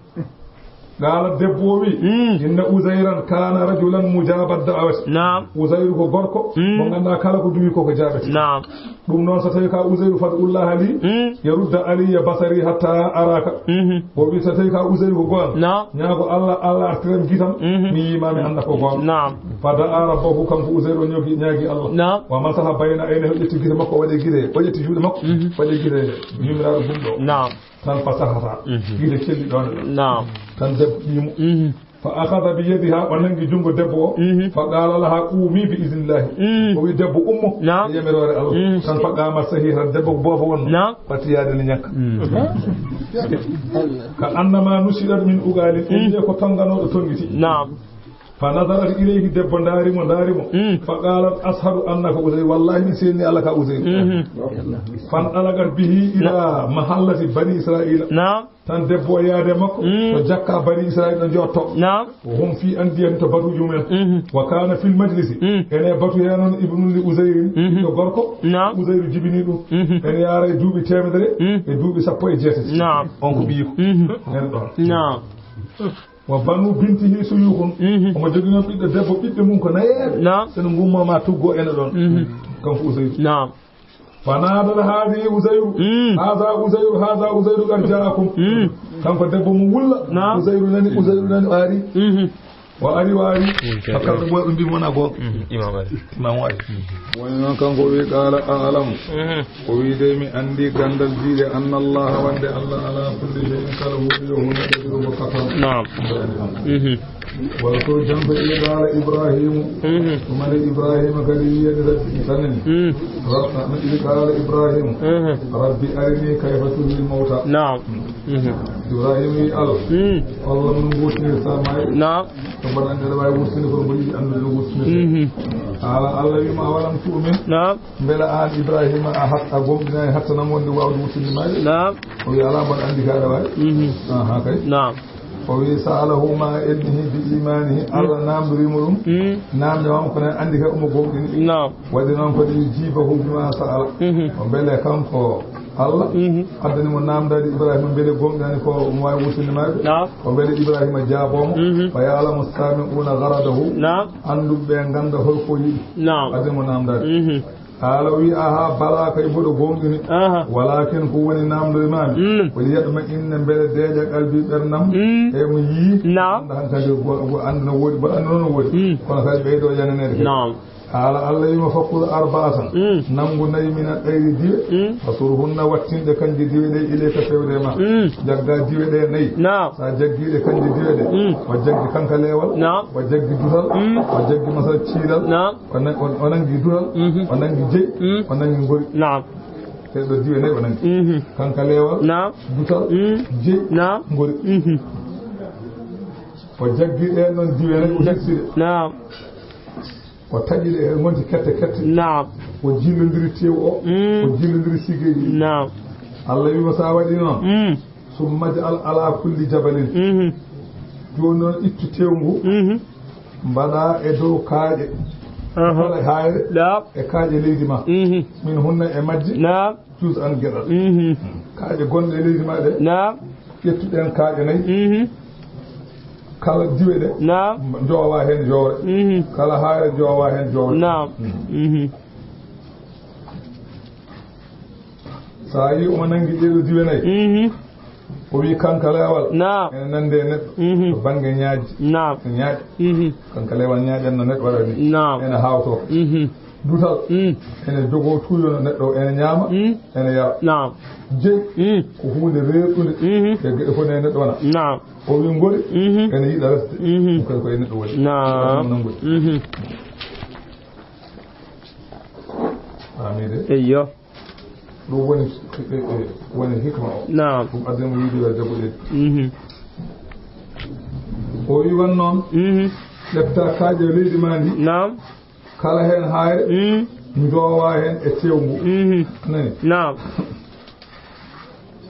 Qala debbo o wi, Mm. "Inna Uzayran kana rajulan mujaba da'awati." Naam. Uzayru ko gorko, Mm. mo ganduɗa kala ko duwi ko ko jaabete. Naam. Ɗum noon so tawi ka Uzayru fad'ullaha li, Mm. yarudda alayya basari hatta araka. Mhm. O wi so tawi ka Uzayru ko goonga. Naam. Ñaago Allah, Allah artiran gitam, Mhm. mi yima mi anda ko goonga. Naam. Fa da'a rabbahu, kanko Uzayru o ñoogi, ñaagi Allah. Naam. Wa masaha bayna aynayhi, o ƴetti gite makko, o waɗi gite, o ƴetti juuɗe makko, Mhm. o waɗi gite yumiraɗo gumɗo. Naam. Tan fa sahata. Mhm. Gite celli ɗon e ɗon. Naam. Tan debbo ƴiimo. Mhm. Fa akhadha bi yadiha, o nangi jungo debbo o. Mhm. Fa qala laha qumi bi idnillahi. Mhm. O wi debbo ummo. Naam. E yamirore Allah. Mhm. Tan fa qama sahiha, debbo ko bofo wonno. Naam. Fati yaade ne ñakka. Mhm. Ka annama nusidat min ugalin. Mhm. Ɗum wiye ko tonganoɗo tongiti. Naam. Fa nazarat ilayhi, debbo ndaari mo, ndaari mo. Mm. Fa qalat ashhadu annaka Uzayr, wallahi mi seedni Allah ka Uzayr. Mhm. Fantalaqat bihi ila mahallati bani Israila. Naam. Tan debbo o yaade makko, Mm. to jakka bani Israila ɗo jotto. Naam. Wa hum fi andiyati, to batuji mumen. Mhm. Wa kana fil majlisi. Mm. Ene batu he noon ibnun li Uzayrin, Mhm. ɓiɗɗo gorko. Naam. Uzayru jibini ɗum. Mhm. Ene yaara e duuɓi temedere Mm. e duuɓi sappo e jeetati. Naam. On ko ɓiyiko. Mhm. Ene ɗon. Naam. Wa banu bintihi suyukhun. Mhm. Omo jogii noon ɓiɗɗo debbo, ɓiɓɓe mum ko nayeeɓe. Naam. Seno ngummo ma tuggo ene ɗon. Mhm. Kanko Uzayru. Naam. Fa nada hadhihi Uzayru. Mm. Hadha Uzayru, hadha Uzayru qad ja'akum. Mm. Kanko debbo mum wulla. Naam. Uzayru nani, Uzayru nani, o ari. Mhm. O ari, o ari. Mm, Bakar ɗo ɓooy, ɓe mbi mo na goonga. Mm, Imam Ali. Imam Ali. Woni noon kanko o wi, qala a'lamu. Mhm. O wi de mi andi gandal jiiɗe, anna Allah, wonde Allah ala kulli shay'in, kala huunde yo huunde kadi ko kasan. Naam. Mhm. Wala ko janto ila qala Ibrahimu. Mhm. Ɗum andi Ibrahima kadi wiyani Rabbi tanani. Mhm. Rabbi, ila qala Ibrahimu. Mhm. Rabbi arini kayfa tuhyil mawta. Naam. Mhm. Ibrahima wi Allah. Mhm. Allah mun wurtinirta maayɓe. Naam. Ko mbaɗa andi aɗa waawi wurtinde kono mboɗo yiɗi anndude no wurtinirta. Mhm. Haala Allah wima awalam tu'min. Naam. Mbela aan Ibrahima a hat-, a gomɗinaani hatta nam wonde waawde wurtinde maayɓe? Naam. O wi alaa mboɗo anndi ka aɗa waawi. Mhm. Aha, kay. Naam. O wi sa'alahu ma ilmihi bi imanihi. Mm. Allah naamndoriimo ɗum. Mm. Naamnde makko ko nan anndi kay omo gomɗini. Naam. Waɗi noon ko yujibahu bima sa'ala. Mhm. O mbele kanko Allah Mhm. addani mo naamndaade Ibrahima mbele gomɗinani ko omo waawi wurtinde maayɓe. Naam. O mbele Ibrahima jaaboo mo. Mhm. Wa ya'lamu sami'una gharadahu. Naam. Annduɓe ɓe ngannda holko yiɗi. Naam. Addani mo naamndaade. Mhm. Haala o wi, aha, bala kay mboɗo gomɗini. Aha. Walakin ko woni naamndoy maami. Mm. Wali yatma inna mbele deeƴa qalbi ɓernam. Mm. E mo yii. Naam. Annda hankadi ko, ko annda no woodi, mboɗo annda noon no woodi. Mm. Kono kadi ɓeydo yananede kadi. Naam. Haala Allah wima fakkud arba'atan. Mm. Nanngu nayi mina ɗayri diwe. Mm. Fasurhunna wattinɗe kanje diwe ɗe ilayka fewde ma. Mm. Jagga diwe ɗe nayi. Naam. Sa jaggi ɗe kanje diwe ɗe. Mm. O jaggi kankaleewal. Naam. O jaggi dutal. Mm. O jaggi masal ciilal. Naam. O nan-, o, o nangi dutal. Mhm. O nangi jeyi. Mm. O nangi ngori. Naam. Ɗe ɗo diwe nayi o nangi. Mhm. Kankaleewal. Naam. Dutal. Mm. Jeyi. Naam. Ngori. Mhm. O jaggi ɗen ɗon diwe nayi o hirsi ɗe. Naam. O taƴi ɗe, e ngonti kette kette. Naam. O jillondiri tew o. Mm. O jillondiri sigeeji. Naam. Allah wima sa waɗi noon. Mm. Summa ja'al ala kulli jabalin. Mhm. Jooni noon ittu tew ngu. Mhm. Mbaɗa e dow kaaƴe. Aha. Kala hayre. Naam. E kaaƴe leydi ma. Mhm. Min hunna e majje. Naam. Juz'an geɗal. Mhm. Kaaƴe gonɗe e leydi ma ɗe. Naam. Ƴettuɗen kaaƴe nayi. Mhm. Kala diwe ɗe. Naam. Njoowa heen jowre. Mhm. Kala hayre njoowa heen jowre. Naam. Mhm. Mhm. Sa yi omo nangi ɗeɗo diwe nayi. Mhm. O wi kankaleewal. Naam. Ene nande e neɗɗo. Mhm. To bannge ñaaƴ. Naam. Ñaaƴ. Mhm. Kankaleewal ñaaƴan no neɗɗo waɗa ni. Naam. Ene hawto. Mhm. Dutal. Mm. Ene jogoo tuuyo no neɗɗo, ene ñaama, Mm. ene yara. Naam. Jeyi Mm. ko huunde reerɗunde. Mhm. E geɗe fof ne neɗɗo wona. Naam. O wi ngori, Mhm. ene yiɗa resde. Mhm. Ɗum kadi ko e neɗɗo woni. Naam. Ɗum noon ngoni. Mhm. Faami de? Eyyo. Ɗum woni, woni hikma o. Naam. Ɗum addi mo yiide yo jaɓuɗe. Mhm. O wi wan noon, Mhm. ƴetta kaaƴe leydi ma ndi. Naam. Kala heen haayre, Mm. njoowa heen e teewngu. Mhm. Nani? Naam.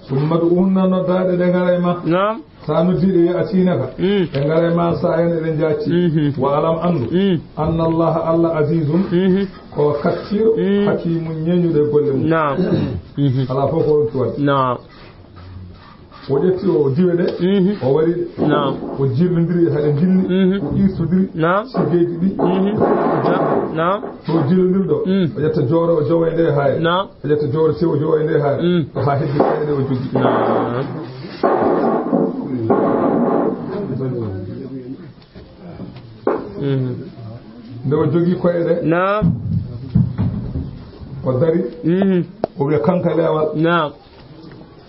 Summa du'uhunna, noddaa ɗe, ɗe ngara e ma. Naam. Sa noddii ɗe, ya'tiinaka. Mm. Ɗe ngara e ma, sa heen eɗe njaacci. Mhm. Wa alam, anndu. Mm. Anna Allaha, Allah, azizun, Mhm. ko kattiiɗo, Mm. hakiimun, ñeeñuɗo e golle mum. Naam. Mhm. Alaa fof ko ronki waɗde. Naam. O ƴetti o diwe ɗe, Mhm. o wari ɗe. Naam. O jirlondiri e haɗe njilli, Mhm. o irtodiri Naam. sigeeji ɗi. Mhm. Naam. Naam. Ɗo jirlondiri ɗo, Mm. o ƴetta jooro, o jowa e nde haayre. Naam. O ƴetta jooro sewo, o jowa e nde haayre. Mm. Ko haa heddi kayɗe o joggi. Naam. Mhm. Nde o joggi koyɗe ɗe, Naam. o dari, Mhm. o wiya kanka leewal. Naam.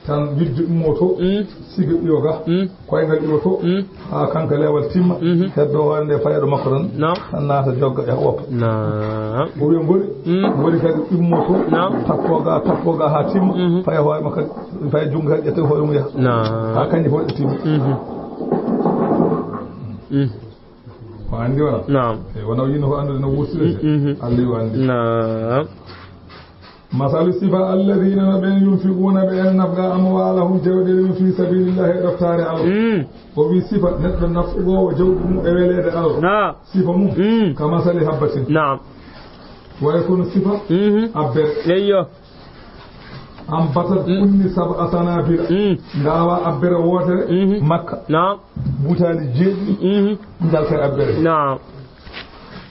Tan wirdu immo to, Mm. siga iwo ga, Mm. koyngal iwo to, Mm. haa kanka leewal timma, Mhm. heddo hoore nde fayeɗo makko tan, Naam. tan naata jogga e woppa. Naam. O wiya ngori, Mm. ngori kadi immo to, Naam. tappo ga, tappo ga haa timma, Mhm. faya hoore makko kadi, faya junngo kadi ƴetta hoore mum yaha. Naam. Haa kanji fof ɗe timma. Mhm. Mm. Ko anndi wona? Naam. E wona yino ko anndude no wurtire. Mhm. Allah yo anndi. Naam. Masalu sifa alladhina no ɓen yunfiquna ɓe en nafqa amwalahum jawɗeele mum fi sabilillahi e ɗoftaare Allah. Mm. O wi sifa neɗɗo nafqoowo jawɗi mum e weleede Allah. Naam. Sifa mum. Mm. Ka masali habbatin. Naam. Way kono sifa Mhm. abbere. Eyyo. Ambatat Mm. kunni sab'a sanabila. Mm. Ngawa abbere wootere Mhm. Makka. Naam. Butaali jeeɗiɗi Mhm. njalta e abbere. Naam.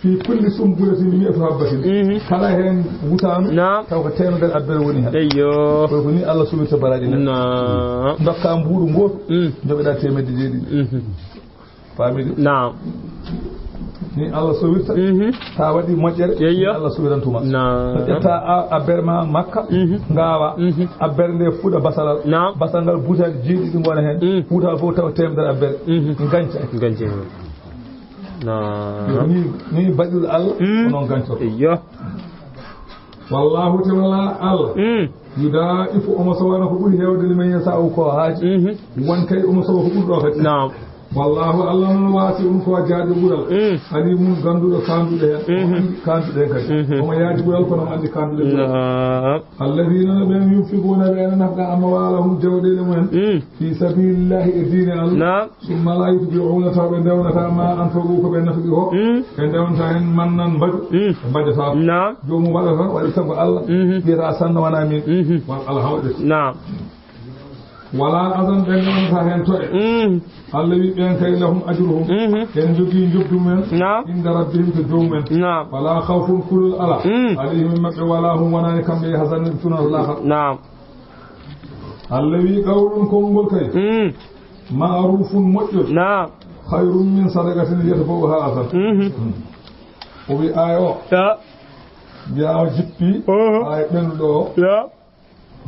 Fi kulli sumbulatin mi'atu habbatin. Mhm. Kala heen butaanu Naam. taw ko teemedere abbere woni heen. Eyyo. Koy ko ni Allah suwirta baraaji neɗɗo. Naam. Ndokka mbuuɗu ngootu Mm. njoɓeɗa teemedde jeeɗiɗi. Mhm. Faamide? Naam. Ni Allah sowirta. Mhm. Ta waɗi moƴƴere, Eyyo. Ni Allah sowirantuma. Naam. No ƴetta a, a berma Makka, Mhm. ngawa, Mhm. a bernde fuɗa basalal. Naam. Basal ngal butaali jeeɗiɗi ngona heen. Mm. Butaali fof tawa teemedere a ber. Mhm. Ganca. Ganca. Naam. Ni, ni baɗɗuɗo Allah, Mm. ko noon gancoto. Eyyo. Wallahu te wala Allah. Mm. Yudaifu omo sowana ko ɓuri heewde liman yasa'u ko haaji. Mhm. Won kay omo sowa ko ɓuri ɗo kadi. Naam. Wallahu Allah noon wasi'un ko jaajo ɓural. Mm. Alimun ganduɗo kanduɗe heen. Mhm. Omo andi kanduɗe heen kadi. Mhm. Omo yaaji ɓural kono omo andi kanduɗe ɓural. Naam. Alladhina no ɓen yunfiquna ɓe ena nafqa amwalahum jawɗele mumen. Mm. Fi sabilillahi e diine Allah. Naam. Summa la yutbi'una taw ɓe ndewnata ma anfaqu ko ɓe nafqi ko. Mm. Ɓe ndewnata heen mannan mbaju. Mm. Ɓe mbajata. Naam. Joomum waɗata tan waɗi sago Allah. Mhm. Wiyata sanna wona min. Mhm. Won Allah hawɗete. Naam. Wala azan ɓe ndewnata heen toɗe. Mm. Allah wi ɓen kay lahum ajruhum. Mhm. En jogii njobdu mumen. Naam. Inda rabbihim to joomumen. Naam. Wala khawfun kulol ala. Mm. Alayhim maɓɓe wala hum wonani kamɓe yahzanun ɓe tunata laakhara. Naam. Allah wi qawlun konngol kay. Mm. Ma'rufun moƴƴol. Naam. Khayrun min sadaqatin yatba'uha azan. Mhm. O wi aaya o. Ya. Mbiya o jippi. Oho. Aaya ɓennuɗo o. Ya.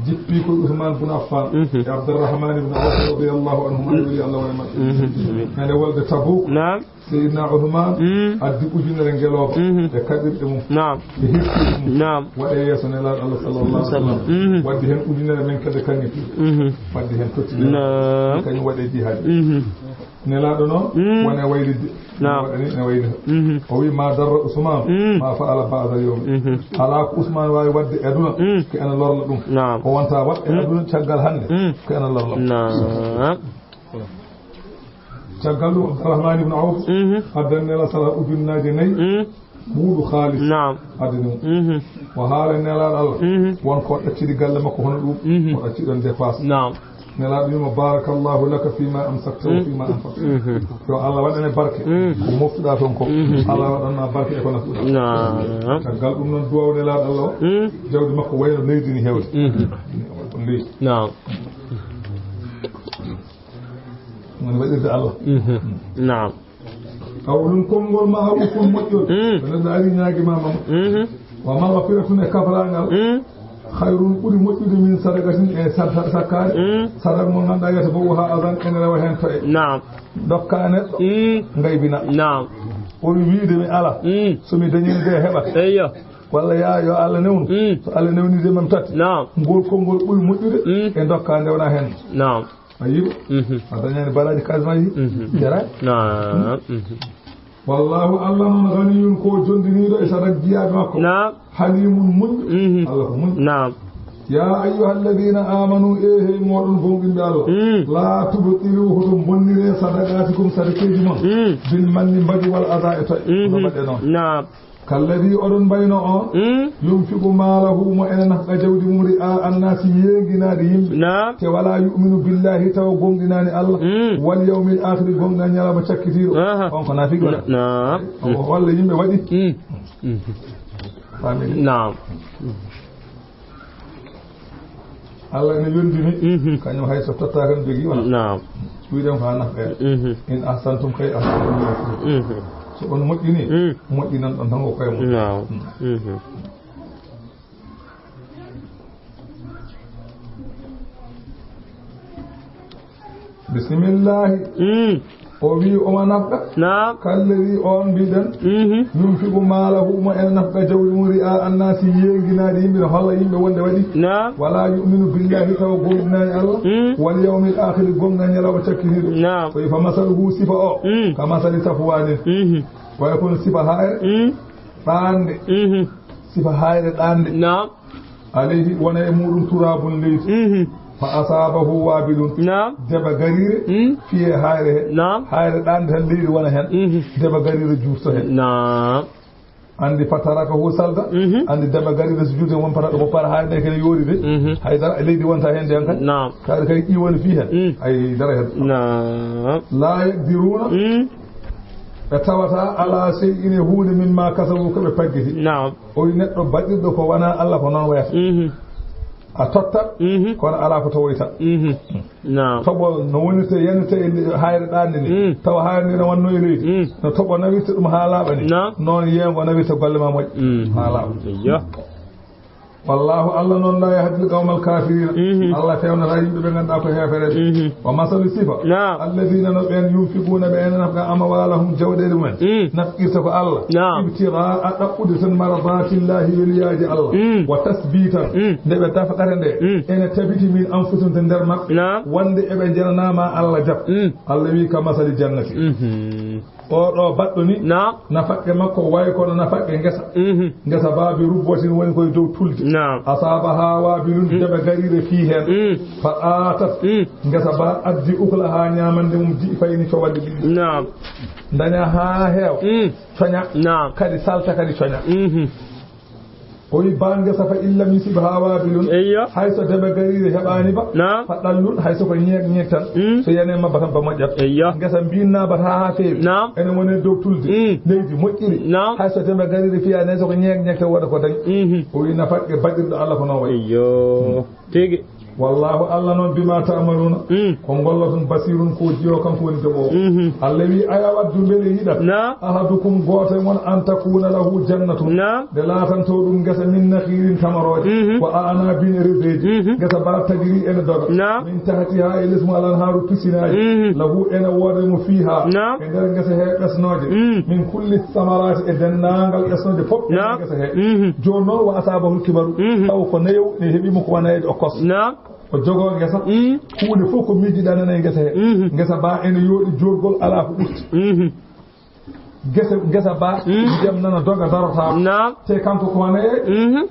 Jippi ko Usman bun Affan. Mhm. E Abdurrahman ibn Awf radiyallahu anhuma e weli Allah wona maɓɓe. Mhm. Hande wolde Tabuk. Naam. Seydina Usman Mm. addi ujunere ngelooba Mhm. e kaɓirɗe mum. Naam. E hirsuuji mum. Naam. Waɗe yeeso Nelaaɗo Allah sallallahu alaihi wasallam. Mhm. Waddi heen ujunere men kadi kañum. Mhm. Waddi heen tottide. Naam. Kañum waɗe jihaadi. Mhm. Nelaaɗo noon Mm. wone waylidde. Naam. Waɗani ne waylita. Mhm. O wi ma darra Usman Mm. ma fa'ala ba'da yawm. Mhm. Alaa ko Usman waawi waɗde e aduna Mm. ko ena lorla ɗum. Naam. Ko wonta waɗ e Mm. aduna caggal hannde Mm. ko ena lorla ɗum. Naam. Caggal ɗum, Abdurrahman ibn Awf Mhm. addani Nelaaɗo sala ujunnaaje nayi Mhm. mbuuɗu haalis Naam. addani mo. Mhm. O haala Nelaaɗo Allah Mhm. won ko ɗaccidi galle makko hono ɗum, Mhm. o ɗacci ɗon dépasse. Naam. Nelaaɗo wiima, barakallahu laka fima amsakta wa Mhm. fima anfaqta. Mhm. Yo Allah waɗane barke Mhm. ko moftuɗa toon ko. Mhm. Allah waɗanma barke e ko naftuɗa. Naam. Caggal ɗum noon duwaw Nelaaɗo Allah o, Mhm. jawdi makko wayno leydi ni hewde. Mhm. Leydi. Naam. Woni waɗirde Allah. Mhm. Naam. Qawlun konngol ma'rufun moƴƴol. Mm. Ko neɗɗo ari ñaagi ma mama. Mhm. Wa maghfiratun e kafrangal. Mm. Khayrun ɓuri moƴƴude min sadaqatin e sad-, sakkaare. Mm. Sadaka mo ngannduɗaa yatba'uha azan ene rewa heen to'e. Naam. Dokka neɗɗo. Mm. Ngaybina. Naam. O wi wiide mi ala. Mm. So mi dañi de heɓat. Eyyo. Walla yaa yo Allah newnu. Mm. So Allah newni de mam tati. Naam. Ngol konngol ɓuri moƴƴude Mm. e ndokka nde wona heen. Naam. A yiɗo? Mhm. A dañani baraji kaalis ma yi? Mhm. Jara? Naam. Mhm. Wallahu, Allah noon, ganiyun ko jondiniiɗo e sadak jiyaaɓe makko. Naam. Halimun muñ. Mhm. Allah ko muñ. Naam. Ya ayyuha alladhina amanu, e hey moɗon gomɗinɓe Allah. Mm. La tubtilu, hoto bonnire sadaqatikum, sadakeeji mon. Mm. Bil manni, mbaɗi wal ada e toye. Mhm. Hoto mbaɗe noon. Naam. Kalladi oɗon mbayno on, Mm. yunfiqu maalahu mo ene nafqa jawdi mum ri'a annasi yeeginaade yimɓe. Naam. Te wala yu'minu billahi tawa gomɗinaani Allah. Mm. Wal yawmil akhiri gomɗinaani ñalawma cakkitiiɗo. Aha. On ko naafiki wala? Naam. On ko walla yimɓe waɗi. Mm. Mm. Famille. Naam. Allah ene yondini, Mhm. kañum hay so tottaaka ne jogii wona. Naam. Cuuɗen ko haa nafqe. Mhm. In ahsantum kay ahsantum li anfusikum. Mhm. So on moƴƴini, Mm. moƴƴinan ɗon tan ko koye mon. Naam. Mm. Mhm. Bisimillahi. Mm. O wi omo nafqa. Naam. Kalle wi on mbiɗen. Mhm. Yunfiqu maalahu mo ene nafqa jawdi mum ri'a annasi yeeginaade yimɓe, no holla yimɓe wonde waɗi. Naam. Wala yu'minu billahi tawa gomɗinaani Allah. Mm. Wal yawmil akhiri gomɗinaani ñalawma cakkitiiɗo. Naam. O wi fa masaluhu sifa o. Mm. Ka masali safwanin. Mhm. Wayi kono sifa haayre. Mm. Ɗaande. Mhm. Sifa haayre ɗaande. Naam. Alayhi wona e muɗum turabun leydi. Mhm. Fa asabahu wabilun. Naam. Deba garire. Mm. Fiye haayre he. Naam. Haayre ɗaande tan leydi wona hen. Mhm. Deba garire juurto hen. Naam. Andi fatarakahu salda. Mhm. Andi deba garire so juurto hen won pata ɗo mo para haayre nde kene yoori de. Mhm. Hay dara leydi wonta hen de an kan. Naam. Kaari kay ɗi woni fi hen. Mm. Hay dara hen. Naam. La yaqdiruna. Mm. Ɓe tawata ala shay'in e huunde mimma kasabu ko ɓe paggiti. Naam. O wi neɗɗo baɗirɗo ko wona Allah ko noon wayata. Mhm. A tottat, Mhm. kono alaa ko tawoyta. Mhm. Naam. Toɓo no wonirta, yanirta e nde haayre ɗaande ni. Mm. Tawa haayre nde no wonno e leydi. Mm. No toɓo nawirta ɗum haa laaɓa ni. Naam. Noon yeengo nawirta golle ma moƴƴa. Mm. Haa laaɓa. Eyyo. Wallahu, Allah noon, la yahdi al-qawma al-kafirina. Mhm. Allah fewnata yimɓe ɓe ngannduɗaa ko heefereɓe. Mhm. Wa masalu sifa. Naam. Alladhina no ɓeen yunfiquna ɓe ene nafqa amwalahum jawɗeele mumen. Mm. Nafqirta ko Allah. Naam. Ibtiraa ɗaɓɓude tan mardatillahi weliyaaji Allah. Mm. Wa tasbitan. Mm. Nde ɓe dafqata nde. Mm. Ene tabiti min anfusihim to nder maɓɓe. Naam. Wonde eɓe njananama Allah jab. Mm. Allah wi ka masali jannati. Mhm. Oɗo baɗɗo ni, Naam. nafaqqe makko wayi kono nafaqqe ngesa. Mhm. Ngesa baa bi rubwatin woni koye dow tulde. Naam. Asaabahaa waabilun, Mm. debe gariire fii heen. Mm. Fa aatat, Mm. ngesa baa addi ukulahaa ñaamande mum di'fayni cowanɗe ɗiɗi. Naam. Daña haa heewa, Mm. coña, Naam. kadi salta kadi coña. Mhm. O wi baa ngesa fa in lam yusibhaa waabilun. Eyyo. Hay so debe gariire heɓaani ba. Naam. Fa ɗallun, hay so ko ñeeg ñeeg tan. Mm. So yani mabba tan ba moƴƴat. Eyyo. Ngesa mbinnaa ba haa feewi. Naam. Ene woni dow tulde. Mm. Leydi moƴƴiri. Naam. Hay so debe gariire fiyaani, hay so ko ñeeg ñeeg tan waɗa ko dañ. Mhm. O wi nafaqqe baɗirɗo Allah ko noon wayi. Eyyo. Tigi. Wallahu, Allah noon, bima ta'maluna, Mm. ko ngolloton, basirun, ko jiyo, kanko woni jaɓoowo. Mhm. Allah wi, aya waddu mbele yiɗat, Naam. ahadukum, gooto e mon, an takuna lahu jannatun, Naam. nde laatanto ɗum ngesa, min nakhirin, tamarooje, Mhm. wa a'nabin, e reseeji, Mhm. ngesa ba tajri ene doga, Naam. min tahtiha, e les mum al anharu, pisinaaji, Mhm. lahu ene wooda mo fiha, Naam. e nder ngesa he ɓesnooje, Mm. min kulli samarati, e denndaangal ɓesnooje fof, e nder Naam. ngesa he. Mhm. Jooni noon, wa asabahul kibaru, Mhm. taw ko nayewu ne heɓi mo ko wona e o kos. Naam. O jogoo ngesa. Mm. Huunde fof ko miijiɗaa nana e ngesa he. Mhm. Ngesa ba ene yooɗi joorgol, alaa ko ɓurti. Mhm. Ngesa, ngesa ba, Mm. ndiyam nana doga, darotaako. Naam. Te kanko ko wane e Mhm.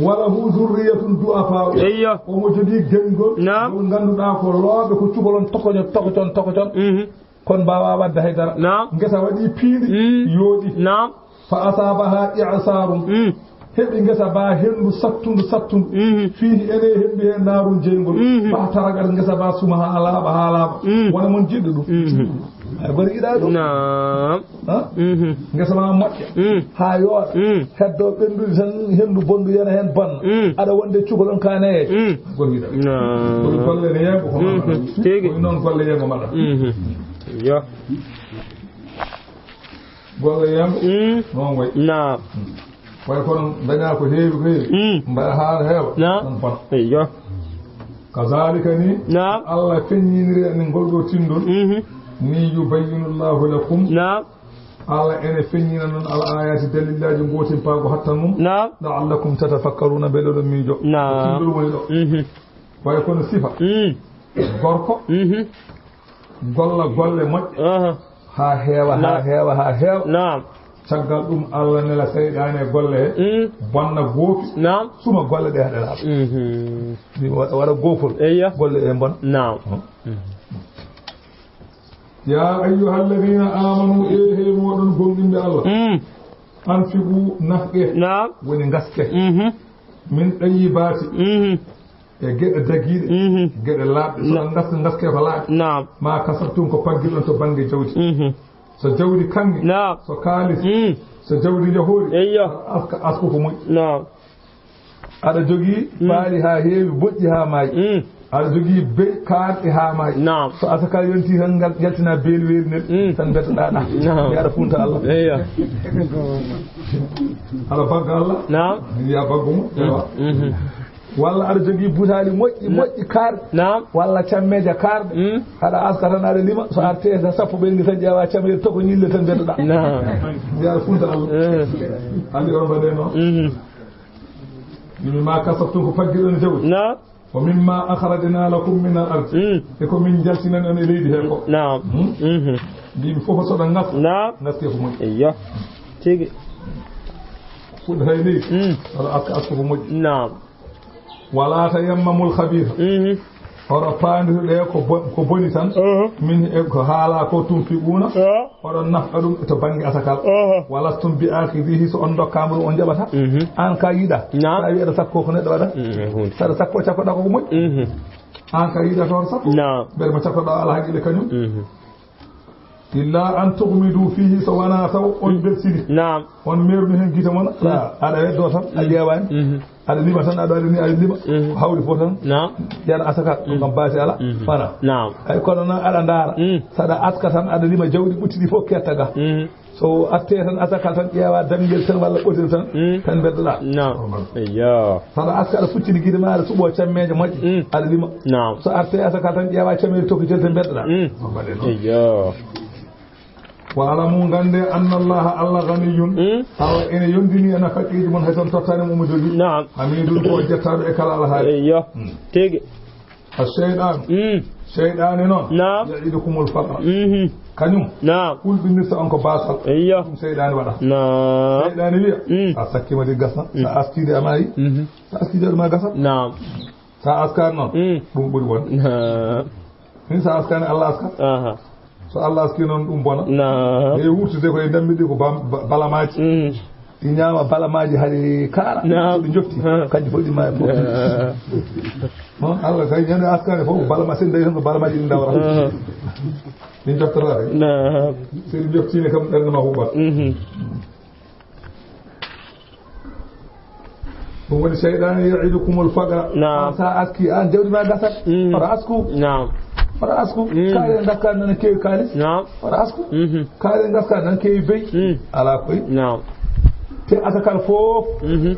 wala hu zurriyatun du'afa. Eyyo. Omo jogii gengol. Naam. Ngol ngannduɗaa ko looɓe, ko cukalon tokojon, tokojon, tokojon. Mhm. Kono mbaawaa waɗde hay dara. Naam. Ngesa waɗi piindi, Mm. yooɗi. Naam. Fa asaabahaa i'saarun. Mm. Heɓi ngesa ba henndu sattundu, sattundu. Mhm. Fiihi ene hembi heen naarun jeyngol. Mhm. Fa taraqat ngesa ba suma haa laaɓa, haa laaɓa. Mm. Wona mon jiɗɗo ɗum. Mhm. Ay, gori yiɗaa ɗum. Naam. Ha? Mhm. Ngesa ma moƴƴa. Mm. Haa yooɗa. Mm. Heddo ɓenndude tan henndu bonndu yana heen bonna. Mm. Aɗa wonde cukalon kaane e. Mm. Gori yiɗaa. Naam. Gori golle ne yeego ko Mhm. maɗa. Tigi. Ko noon golle yeego maɗa. Mhm. Yo. Golle yam. Mm. Noon wayi. Naam. Wayi kono dañaa ko heewi ko heewi. Mm. Mbaɗa haa heewa. Naam. Ɗum bon. Eyyo. Kazaalika ni. Naam. Allah feññiniri en ngol ɗo tinndol. Mhm. Ni yubayyinu Allahu lakum. Naam. Allah ene feññina noon al ayati dalillaaji gootimpaago hattan mum. Naam. La'allakum tatafakkaruna, mbele oɗon miijo. Naam. Ko timmbol woni ɗo. Mhm. Way kono sifa. Mm. Gorko. Mhm. Golla golle moƴƴe. Aha. Haa heewa, haa Naam. heewa, haa heewa. Naam. Caggal ɗum Allah nela seyɗaane e golle he. Mm. Bonna goopi. Naam. Suma golle ɗe haɗa laaɓa. Mhm. Mi wa-, waɗa goofol. Eyya. Golle ɗe mbona. Naam. Hmm. Mhm. Ya ayyuhalladhina amanu, e he moɗon gomɗinɓe Allah. Mm. Anfiqu, nafqe. Naam. Woni ngaske. Mhm. Min tayyibati. Mhm. E geɗe dagiiɗe. Mhm. Geɗe laaɓɗe. So Na- on ngaske, ngaske ko laaɓi. Naam. Ma kasabtum, ko paggiɗon to bannge jawdi. Mhm. So jawdi kanŋe. Naam. So kaalis. Mm. So jawdi njahoori. Eyyo. Aska, asko ko moƴƴi. Naam. Aɗa jogii Mm. baali haa heewi, boɗɗi haa maayi. Mm. Aɗa jogii bey kaarɗi haa maayi. Naam. So asaka yonti tan ngal jaltina beeli weeri nder Mm. tan mbettoɗaa ɗa. Naam. Mi aɗa funta Allah. Eyyo. Aɗa bagga Allah. Naam. Wiya baggo mo. Mm. Ewa. Mhm. Walla aɗa jogii butaali moƴƴi, Na- moƴƴi kaarɗi. Naam. Walla cammeeje kaarɗe. Mm. Aɗa aska tan aɗa lima. So artee tan sappo ɓenni tan ƴeewa cammeeje toko ñille tan mbettoɗaa. Naam. Mi aɗa funta Allah. Eh. Andi on mbaɗe noon. Mhm. Mimma kasabtum, ko paggiɗon jawdi. Naam. Wa mimma akhrajna lakum min al-ard. Mm. E ko min jaltinan on e leydi he ko. Naam. Hmm? Mhm. Mbimi fof so ɗon ngas. Naam. Ngaske ko moƴƴi. Eyyo. Tigi. Fuɗɗata e leydi. Mm. Aɗa aska, aska ko moƴƴi. Naam. Wala tayammamul khabitha. Mhm. Oɗo paandude ko bo-, ko boni tan. Mhm. Min e ko haala ko tunfiquna. Ah. Oɗon nafqa ɗum to bannge asakal. Oho. Walastum bi akhidhihi, so on ndokkaama ɗum, on njaɓata. Mhm. Aan ka yiɗa. Naam. Sa wi'i aɗa sakko ko neɗɗo waɗa. Mhm. Saɗa sakko, cakkoɗaa ko moƴƴi. Mhm. Aan ka yiɗa toon sakko. Naam. Mbele mo cakkoɗaa ala haqqille kañum. Mhm. Illa an tughmidu fihi, so wonaa taw on Mm. mbelsini. Naam. On meerni heen gite mon. Mm. Aɗa weddoo tan, a Mm. ƴeewaani. Mhm. Aɗa lima tan, aɗa waɗani, aɗa lima. Mhm. Ko hawri fof tan. Naam. Ƴeewa asaka, ɗum Mhm. kam baasi alaa. Mhm. Wala. Naam. Ay, kono noon aɗa ndaara. Mm. Saɗa aska tan, aɗa lima jawɗi ɓuttiɗi fof ketta ga. Mhm. So artee tan asaka tan, ƴeewa damngel tan walla ɓotel tan, Mm. tan mbeddoɗaa. Naam. Eyyo. Saɗa aska, aɗa fuccini gite ma, aɗa suɓoo cammeeje moƴƴe. Mm. Aɗa lima. Naam. So artee asaka tan, ƴeewa cammeeje tokkitel tan mbeddoɗaa. Mm. Eyyo. Wa alamu, ngannde, anna Allaha, Allah, ghaniyun, Mm. Allah ene yondini ena fakkiiji mon, hay so on tottaani mo omo jogii. Naam. Hamidun, ko o jettaaɗo e kala alhaali. Eyyo. Mm. Tigi. A seyɗaanu. Mm. Seyɗaani noon. Naam. Ya'idukumul faqra. Mhm. Kañum. Naam. Hulɓinirta on ko baasal. Eyyo. Ɗum seyɗaani waɗa. Naam. Seyɗaani wiya, Mm. a sakkiima de gasa. Mm. Sa askii de a maayi. Mhm. Sa askii de ma gasa. Naam. Sa askaani noon. Mm. Ɗum ɓuri wonde. Naam. Min sa askaani, Allah aska. Aha. So Allah askii noon, ɗum bona. Naam. E wurtude koye ndammi ɗi ko bam-, ba-, balamaaji. Mm. Ɗi ñaama balamaaji hari kaara. Naam. So ɗi njofti, Ha. kanƴi fof ɗi maaya fof. Naam. Noon Allah kay ñande askaani fof, balama-, sen dañi tan ko balamaaji ɗi ndawra. Ha. Ɗi njoftata de. Naam. So ɗi njoftiino kam, ɓernde ma huɓɓat. Mhm. Ɗum woni seyɗaane ya'idukumul faqra. Naam. An sa aski, an jawdi ma gasat. Mm. Oɗo asku. Naam. Oɗo asku. Mm. Kaare ngaska nana keewi kaalis. Naam. Oɗo asku. Mhm. Kaare ngaska nana keewi beyi. Mm. Alaa koy. Naam. Te asakal fof, Mhm.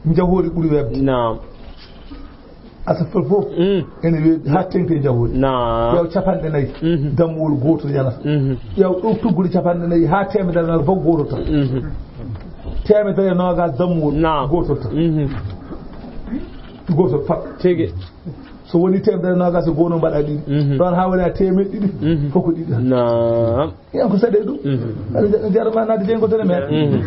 njahoori ɓuri weeɓde. Naam. Asafal fof, Mm. ene weeɓi haa teŋti e njahoori. Naam. Ƴeew capanɗe nayi, Mhm. dammuwol gootol yanata. Mhm. Ƴeew ɗo tuggude capanɗe nayi haa teemedere nayi fof gootol tan. Mhm. Teemedere e noogaas dammuwol Naam. gootol tan. Mhm. Gootol pat. Tigi. So woni teemedere e noogaas e goonoo mbaɗa ɗiɗi. Mhm. Ɗoon haa woni a teemeɗɗe ɗiɗi, Mhm. fof ko ɗiɗi tan. Naam. Yen ko saɗe ɗum. Mhm. Aɗa ja-, jarama naade jeyngol tan e men. Mhm.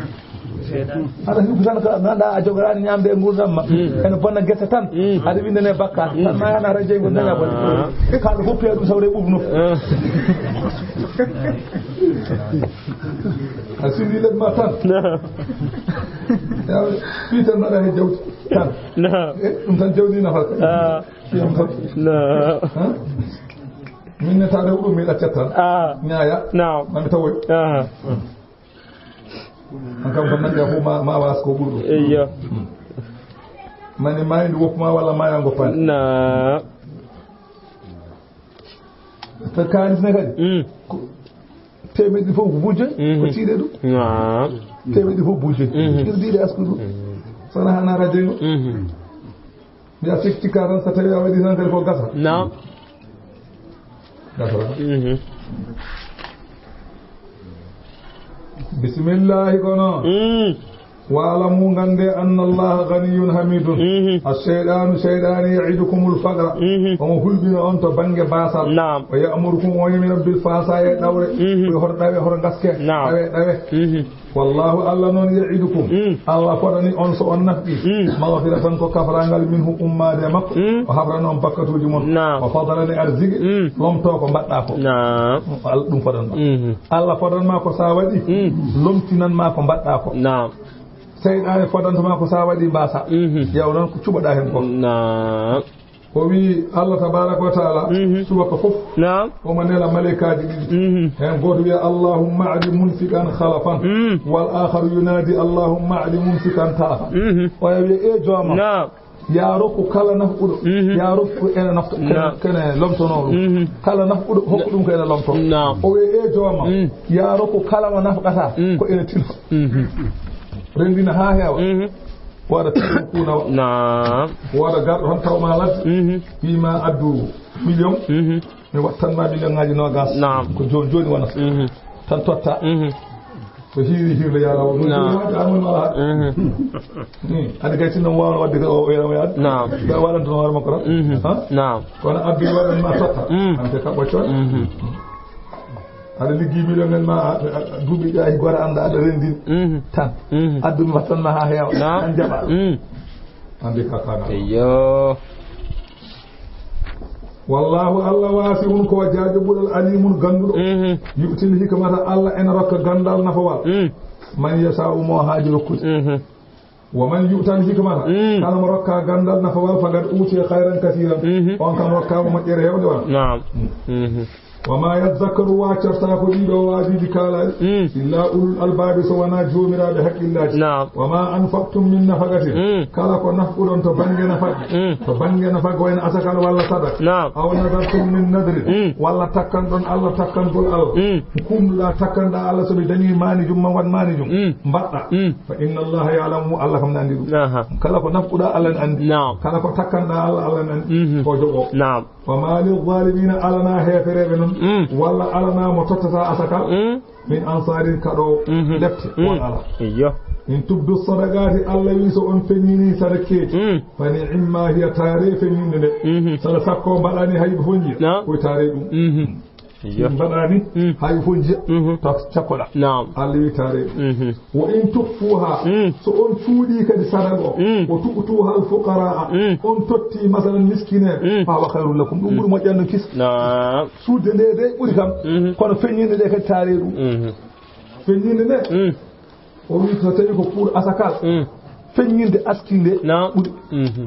Aɗa huɓɓi tan ko ganduɗa a jogoraani ñamde e nguurdam ma. Mhm. Ene bonna gese tan. Mhm. Aɗa windane bakkaat. Mhm. Tan ma yana hara jeyngol daña bonde. Naam. E kala fof piya ɗum sawre ɓuɓnu. Ah. A sindi lek ma tan. Naam. Yaw, fii tan mbaɗa he jawdi tan. Naam. E, ɗum tan jawdi nafata. Ah. Fii am tan. Naam. Ha? Min ne taade huɗo mi ɗaccata tan. Ah. Ñaaya. Naam. Mami tawoy. Ah. An kam ko nanɗa fof ma, ma was ko ɓurɗo. Eyyo. Hmm. Mani maayde woppu ma walla maayango paani. Naam. Te kaalis ne kadi. Mm. Ko teemeɗɗe fof ko buujoy, Mhm. ko tiiɗe ɗum. Naam. Teemeɗɗe fof buujoy. Mhm. Ɗum tiiɗe asku ɗum. Mhm. Sana hana radio. Mhm. Mbiya sikki ka tan so tawi a waɗi tan kadi ko gasa. Naam. Gasa. Mhm. Bismillahi kono. Mm. Wa'lamu, ngannde, anna Allaha ghaniyyun hamidun. Mhm. Ash-shaytanu, shaytani, ya'idukumul faqra. Mhm. Omo hulɓina on to bannge baasal. Naam. Wa ya'murukum, o yamira, bil fahsha'i, e ɗawre. Mhm. Ko hoto ɗawe, hoto ngaske. Naam. Ɗawe, ɗawe. Mhm. Wallahu, Allah noon, ya'idukum. Mm. Allah fodani on so on nafqi. Mm. Maghfiratan ko kafrangal minhu ummaade e makko. Mm. O hafrana on bakkatuuji mon. Naam. O fadlan e arziki. Mm. Lomto ko mbaɗɗa ko. Naam. Allah ɗum fodan ma. Mhm. Allah fodan ma ko sa waɗi. Mm. Lomtinan ma ko mbaɗɗa ko. Naam. Seyɗaane fodanta ma ko sa waɗi mbasa. Mhm. Yaw noon ko cuɓaɗa hen ko. Naam. O wi Allah tabaraka wa taala, mhm, subaka fof. Naam. Omo nela malaykaaji ɗiɗi. Mhm. Hen gooto wiya, "Allahumma a'di munfiqan khalafan." Mm. Wal akharu yunadi, "Allahumma a'di mumsikan talafan." Mhm. Oya wiya, "E jooma, naam, ya rokku kala nafquɗo, mhm, ya rokku ene nafto, kene, naam, kene lomtono ɗum. Mhm. Kala nafquɗo, hokku ɗum ko ene lomto." Naam. O wiya, "E jooma, mm, ya rokku kala mo nafqata, mm, ko ene tilfa." Mhm. Rendina ha heewa. Mhm. Wooda piɗo kuunawa. Naam. Wooda garɗo tan taw ma ladde. Mhm. Wi ma addu million. Mhm. Mi wattan ma million ngaji nogas. Naam. Ko joni joni wonata. Mhm. Tan totta. Mhm. Ko hiiri hirle yala o. Naam. Joni wonata amon wala. Mhm. Ni, adi kay sinno wawa wadde ko o wela mo yaade. Naam. Ba wadan to hoore makko tan. Mhm. Ha? Naam. Kono addu wadan ma totta. Mm. Ante ka ɓoccon. Mhm. Aɗa liggi million ngal ma, a, a, a, duuɓi ɗi hay goto annda, aɗa renndin. Mhm. Tan. Mhm. Addu mi wattan ma ha heewa. Naam. Tan jaɓa. Mm. Andi ka kana. Eyyo. Wallahu, Allah wasi'un ko jaajo ɓural, alimun gannduɗo. Mhm. Yu'til hikmata, Allah ena rokka ganndal nafawal. Mm. Man yasha'u, mo haaji rokkude. Mhm. Wa man yu'tal hikmata, mm, kala mo rokka ganndal nafawal, faqad utiya khayran kathiran. Mhm. On kam rokkaama moƴƴere heewde wala. Naam. Mm. Mhm. Wa ma yadhakkaru, waccorta ko ɗiɗo waajibi kaalaɗi, mm, illa ulul albabi, so wona joomiraaɓe haqqillaaji. Naam. Wa ma anfaqtum min nafaqatin, mm, kala ko nafquɗon to bannge nafaqi, mm, to bannge nafaqi wayno asakal walla sadak. Naam. Aw nadartum min nadrin, mm, walla takkanɗon Allah takkangol Allah. Mm. Kumɗuɗa takkanɗa Allah, so mi dañi maani jum, ma waɗ maani jum. Mm. Mbaɗɗa. Mm. Fa inna Allaha ya'lamu, Allah kam ne anndi ɗum. Aha. Kala ko nafquɗa, Allah ne anndi. Naam. Kala ko takkanɗa Allah, Allah ne anndi. Mhm. Ko jogo. Naam. Wa ma lil zalimina, alana heefereɓe noon. Mm. Walla alana mo tottata asakal. Mm. Min ansarin, kaɗo, mhm, lepte. Mm. Won ala. Iyo. In tubdu sadaqati, Allah wi so on feññini sadakeeji. Mm. Fa ni'imma hiya, taare feññinde nde. Mhm. Sala sakko mbaɗani hay fonji. Naam. Koy taare ɗum. Mhm. Iyo. Mbaɗani, mm, hay fof jiya, mhm, taw cakkoɗa. Naam. Allah wi taare. Mhm. Wa in tukhfuha, mm, so on cuuɗi kadi sadaqa o, mm, wa tu'tuha al fuqara, mm, on totti masalan miskineɓe, mm, fa huwa khairul lakum, ɗum ɓuri moƴƴande kis. Naam. Suuɗde nde de ɓuri kam, mhm, kono feññinde nde kadi taare ɗum. Mhm. Feññinde nde, mm, o wi so tawi ko pour asakal, mm, feññinde askinde, naam, ɓuri. Mhm.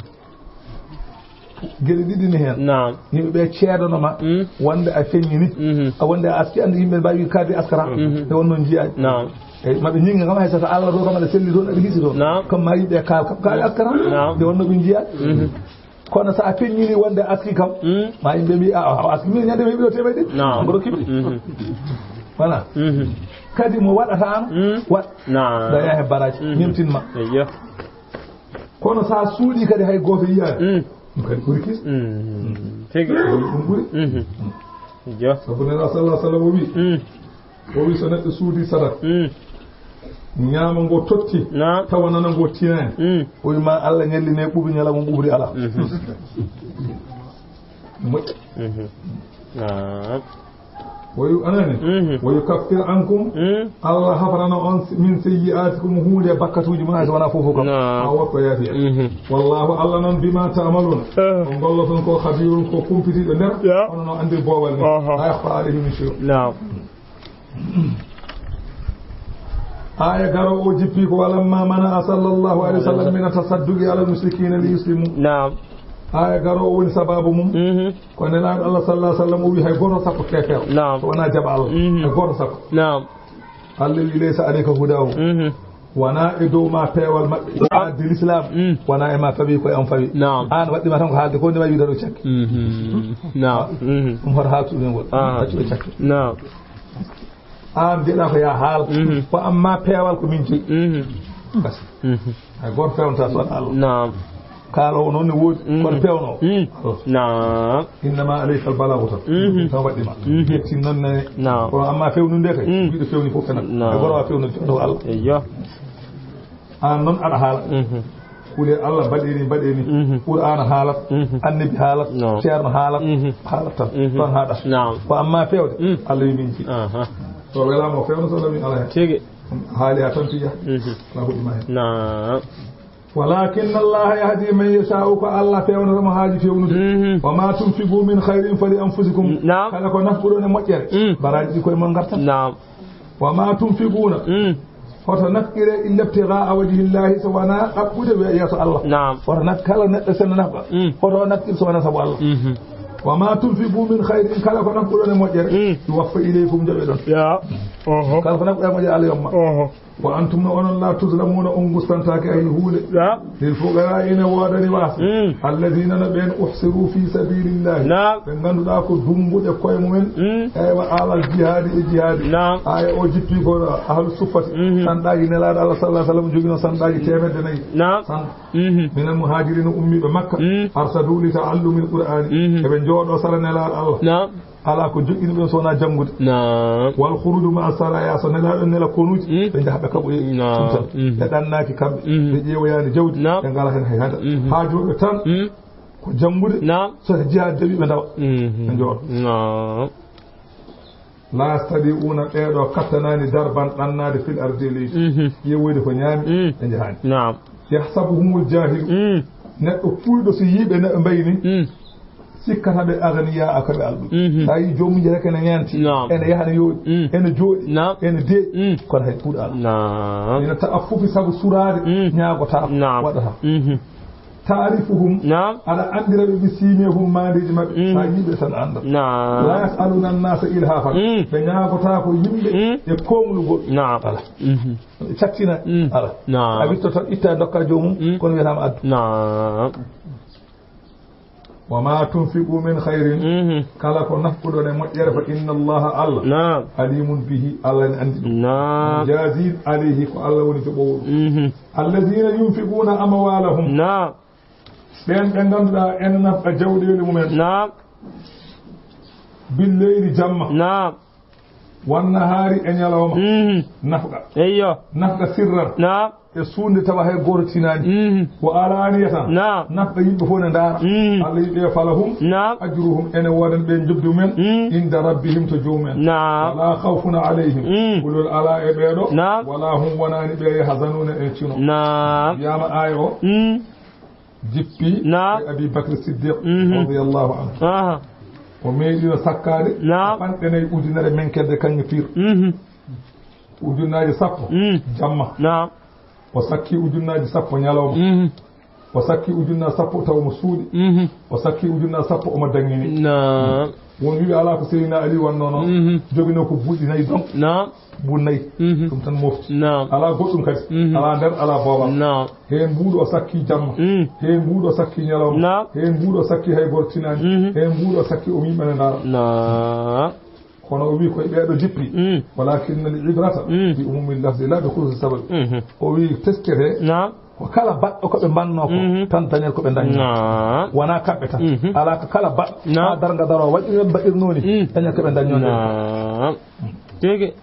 Geɗe ɗiɗi ne heen. Naam. Yimɓe ɓe ceedanoma, mm, wonde a feññini. Mhm. A wonde a aski, ande yimɓe mbawi kadi askara. Mhm. Nde wonno jiyaji. Naam. Eyyi, maɓe ñinga kam hay sata Allah ɗo kam aɗa selli toon, aɗa hisi toon. Naam. Kam ma yimɓe kaal kam, kaali askara. Naam. Nde wonno ɓe jiyaji. Mhm. Kono sa feññini wonde aski kam, mm, ma yimɓe mbi, "A, a, a aski min ñande mi heɓi ɗo temeɗe." Naam. Mboɗo keɓi. Mhm. Voilà. Mhm. Kadi mo waɗata an, mm, waɗ. Naam. Daña he baraji. Mhm. Ñemtinma. Eyyo. Kono sa suuɗi kadi hay gooto yiyaani. Mm. Ɗum kadi ɓuri kis. Mm. Tigi. Ɗum ɓuri. Mhm. Jo. Sabu Nela sallallahu alaihi wasallam o wi. Mm. O wi so neɗɗo suuɗi sadak. Mm. Ñaama ngo totti. Naam. Tawa nana ngo tinaani. Mm. O wi ma Allah ñalline ɓuɓri ñala mo ɓuɓri ala. Mhm. Moƴƴi. Mhm. Naam. Wa yu-, anani? Mhm. Wa yukaffir ankum. Mm. Allah hafarana on si-, min sayyi'atikum, huunde bakkatuuji mon, hay so wonaa fof fof kam. Naam. Ma woɗɗo yaafi en. Mhm. Wallahu, Allah noon, bima ta'maluna. Eh. Ko ngolloton ko, khabirun, ko kumpitiiɗo nder. Ya. Hono no anndi boowal ni. Aha. La yakhfa alayhi min shay'. Naam. Aya garoowo o jippi ko, "Walamma mana'a sallallahu alaihi wasallam min tasadduqi ala mushrikina li yuslimu." Naam. Aya garoowo woni sababu mum. Mhm. Ko Nelaaɗo Allah sallallahu alaihi wasallam o wi hay gooto sappo keefeero. Naam. So wonaa jaɓa Allah. Mhm. Hay gooto sappo. Naam. Allah wi, "Laysa alayka hudahum." Mhm. Wonaa e dow ma peewal maɓɓe. Naam. Addi l'islam. Mm. Wonaa e ma fawi, ko e on fawi. Naam. An waɗɗi ma tan ko haalde ko ni wawi wiide ɗo cakki. Mhm. Naam. Mhm. Ɗum hoto haaltu ɗum ngol. Ah. Accu ɗo cakki. Naam. An mbiɗa ko ya haal. Mhm. Ko amma peewal ko min jeyi. Mhm. Basi. Mhm. Hay gooto fewnta so wonaa Allah. Naam. Kaaloowo noon ne woodi, kono peewnoowo. Naam. Innama alayka al balaagu tan. Tan waɗɗi ma. Yetti noon ne. Naam. Kono amma fewnude kay, wiɗo fewni fof fenan. Naam. E goro wa fewnude, fewnude ko Allah. Eyyo. Aan noon aɗa haala. Kule Allah mbaɗe ni, mbaɗe ni. Qur'aana haalat, annabi haalat, ceerno haalat, haalat tan. Tan haɗa. Naam. Ko amma fewde, Allah wi min ji. Aha. So welaama o fewna, so Allah wi ala hen. Tigi. Haali a tan piya. Ala ko ɗuma hen. Naam. Walakinna Allaha yahdi man yasha'u, ko Allah fewnata mo haaji fewnude. Wa ma tunfiqu min khairin fali anfusikum. Naam. Kala ko nafquɗon e moƴƴere, baraaji ɗi koye mon ngartan. Naam. Wa ma tunfiquna, hoto nafqire illa ibtigha'a wajhillahi, so wona ɗaɓɓude we-, yeeso Allah. Naam. Hoto naf-, kala neɗɗo sena nafqa, hoto nafqir so wona sabu Allah. Wa ma tunfiqu min khairin, kala ko nafquɗon e moƴƴere, yuwaffa ilaykum, jaɓe ɗon. Ya. Oho. Kala ko nafquɗon e moƴƴere, Allah yomma. Oho. Wa antum, no onon, la tuzlamuna, on gustantaake hay huunde. Ya. Lil fuqara, ina woodani waasde. Alladina, no ɓeen, uhsiru fi sabilillahi. Naam. Ɓe ngannduɗaa ko dummbuɗe koye mumen. Eywa, alal jihaadi e jihaadi. Naam. Aya o jippi ko ahlu suffati. Sanɗaaji Nelaaɗo Allah sallallahu alaihi wasallam jogino sanɗaaji teemedde nayi. Naam. San-, minal muhajirina, ummiiɓe Makka. Arsadu li ta'allumil Qur'ani. Eɓe njooɗo sara Nelaaɗo Allah. Naam. Alaa ko joƴƴini ɓen so wonaa janngude. Naam. Wal khuruju ma'a saraya, so nelaaɗo nela konuuji, ɓe njaha ɓe kaɓoye. Naam. Ɗum tan. Ɓe ɗannaaki kamɓe, ɓe ƴeewoyaani jawdi, ɓe ngalaa heen hay hada. Haaju maɓɓe tan ko janngude, naam, so jihaad jaɓi ɓe ndawa. Ɓe njooɗo. Naam. La yastadi'una, ɓeeɗo kattanaani darban, ɗannaade, fil ardi, leydi. Ƴeewoyde ko ñaami, ɓe njahaani. Naam. Yahsabuhumul jahilu. Neɗɗo puuyɗo so yii ɓe ne ɓe mbayni, sikkata ɓe aganiya a kaɓe alɗuɓe. Sa yii joomum jeyi rek ene ñaanti, naam, ene yaha ne yooɗi, ene jooɗi, naam, ene deeƴi, kono hay kuuɗo alaa. Naam. Ina ta'affufi sabu suraade, ñaagotaako, naam, waɗata. Taarifuhum, naam, aɗa anndira ɓe, bi simihum, maandeeji maɓɓe. Sa yii ɓe tan annda. Naam. La yas'aluna annasa ilhafan. Ɓe ñaagotaako yimɓe e koomlugol. Naam. Alaa. Cattina. Alaa. Naam. A witto tan, itta, dokka joomum, kono wiyataama addu. Naam. Wa ma tunfiqu min khairin, kala ko nafquɗon e moƴƴere, fa inna Allaha, Allah, naam, alimun bihi, Allah ne anndi ɗum. Naam. Jazin alayhi, ko Allah woni joɓowo ɗum. Alladhina yunfiquna amwalahum. Naam. Ɓen ɓe ngannduɗaa ene nafqa jawɗeele mumen. Naam. Billeyli, jamma. Naam. Wan nahaari, e ñalawma. Nafqa. Eyyo. Nafqa sirran. Naam. E suuɗde tawa hay gooto tinaani. Wa alaniyatan. Naam. Nafqa yimɓe fof ne ndaara. Allah yiɗi ɓe, falahum. Naam. Ajruhum, ene woodan ɓe njoɓdi mumen. Inda rabbihim, to joomumen. Naam. Wala khawfun alayhim. Kulol alaa e ɓeeɗo. Naam. Wala hum, wonaani ɓe, yahzanuna, e cino. Naam. Wiyaama aaya o. Jippi, naam, e Abi Bakr Siddiq, mhm, radiyallahu anhu. Aha. O meeɗino sakkaade, naam, capanɗe nayi ujunere menkerde kaŋŋe pir. Mhm. Ujunnaaji sappo, mm, jamma. Naam. O sakki ujunnaaji sappo ñalawma. Mhm. O sakki ujunnaaji sappo taw omo suuɗi. Mhm. O sakki ujunnaaji sappo omo daŋŋini. Naam. Won wiɓe alaa ko Seydina Ali wannoo noon. Mhm. Joginoo ko buuɗi nayi donc. Naam. Buuɗi nayi. Mhm. Ɗum tan mofti. Naam. Alaa goɗɗum kadi. Mhm. Alaa nder, alaa boowal. Naam. Heen mbuuɗu o sakki jamma. Mm. Heen mbuuɗu o sakki ñalawma. Naam. Heen mbuuɗu o sakki hay gooto tinaani. Mhm. Heen mbuuɗu o sakki o wiima ne ndaara. Naam. Kono o wii koye ɓeeɗo jippi. Mm. Walakinna al ibrata, mm, bi umumi lafzi la bi khususi sabab. Mhm. O wii teskete. Naam. Ko kala baɗɗo ko ɓe mbannoo ko, mhm, tan dañat ko ɓe dañnoo. Naam. Wonaa kamɓe tan. Mhm. Alaa ko kala baɗɗo. Naam. Haa darnga daroo waɗi ɓe mbaɗirnoo ni, mhm, dañat ko ɓe dañnoo ni. Naam. Tigi.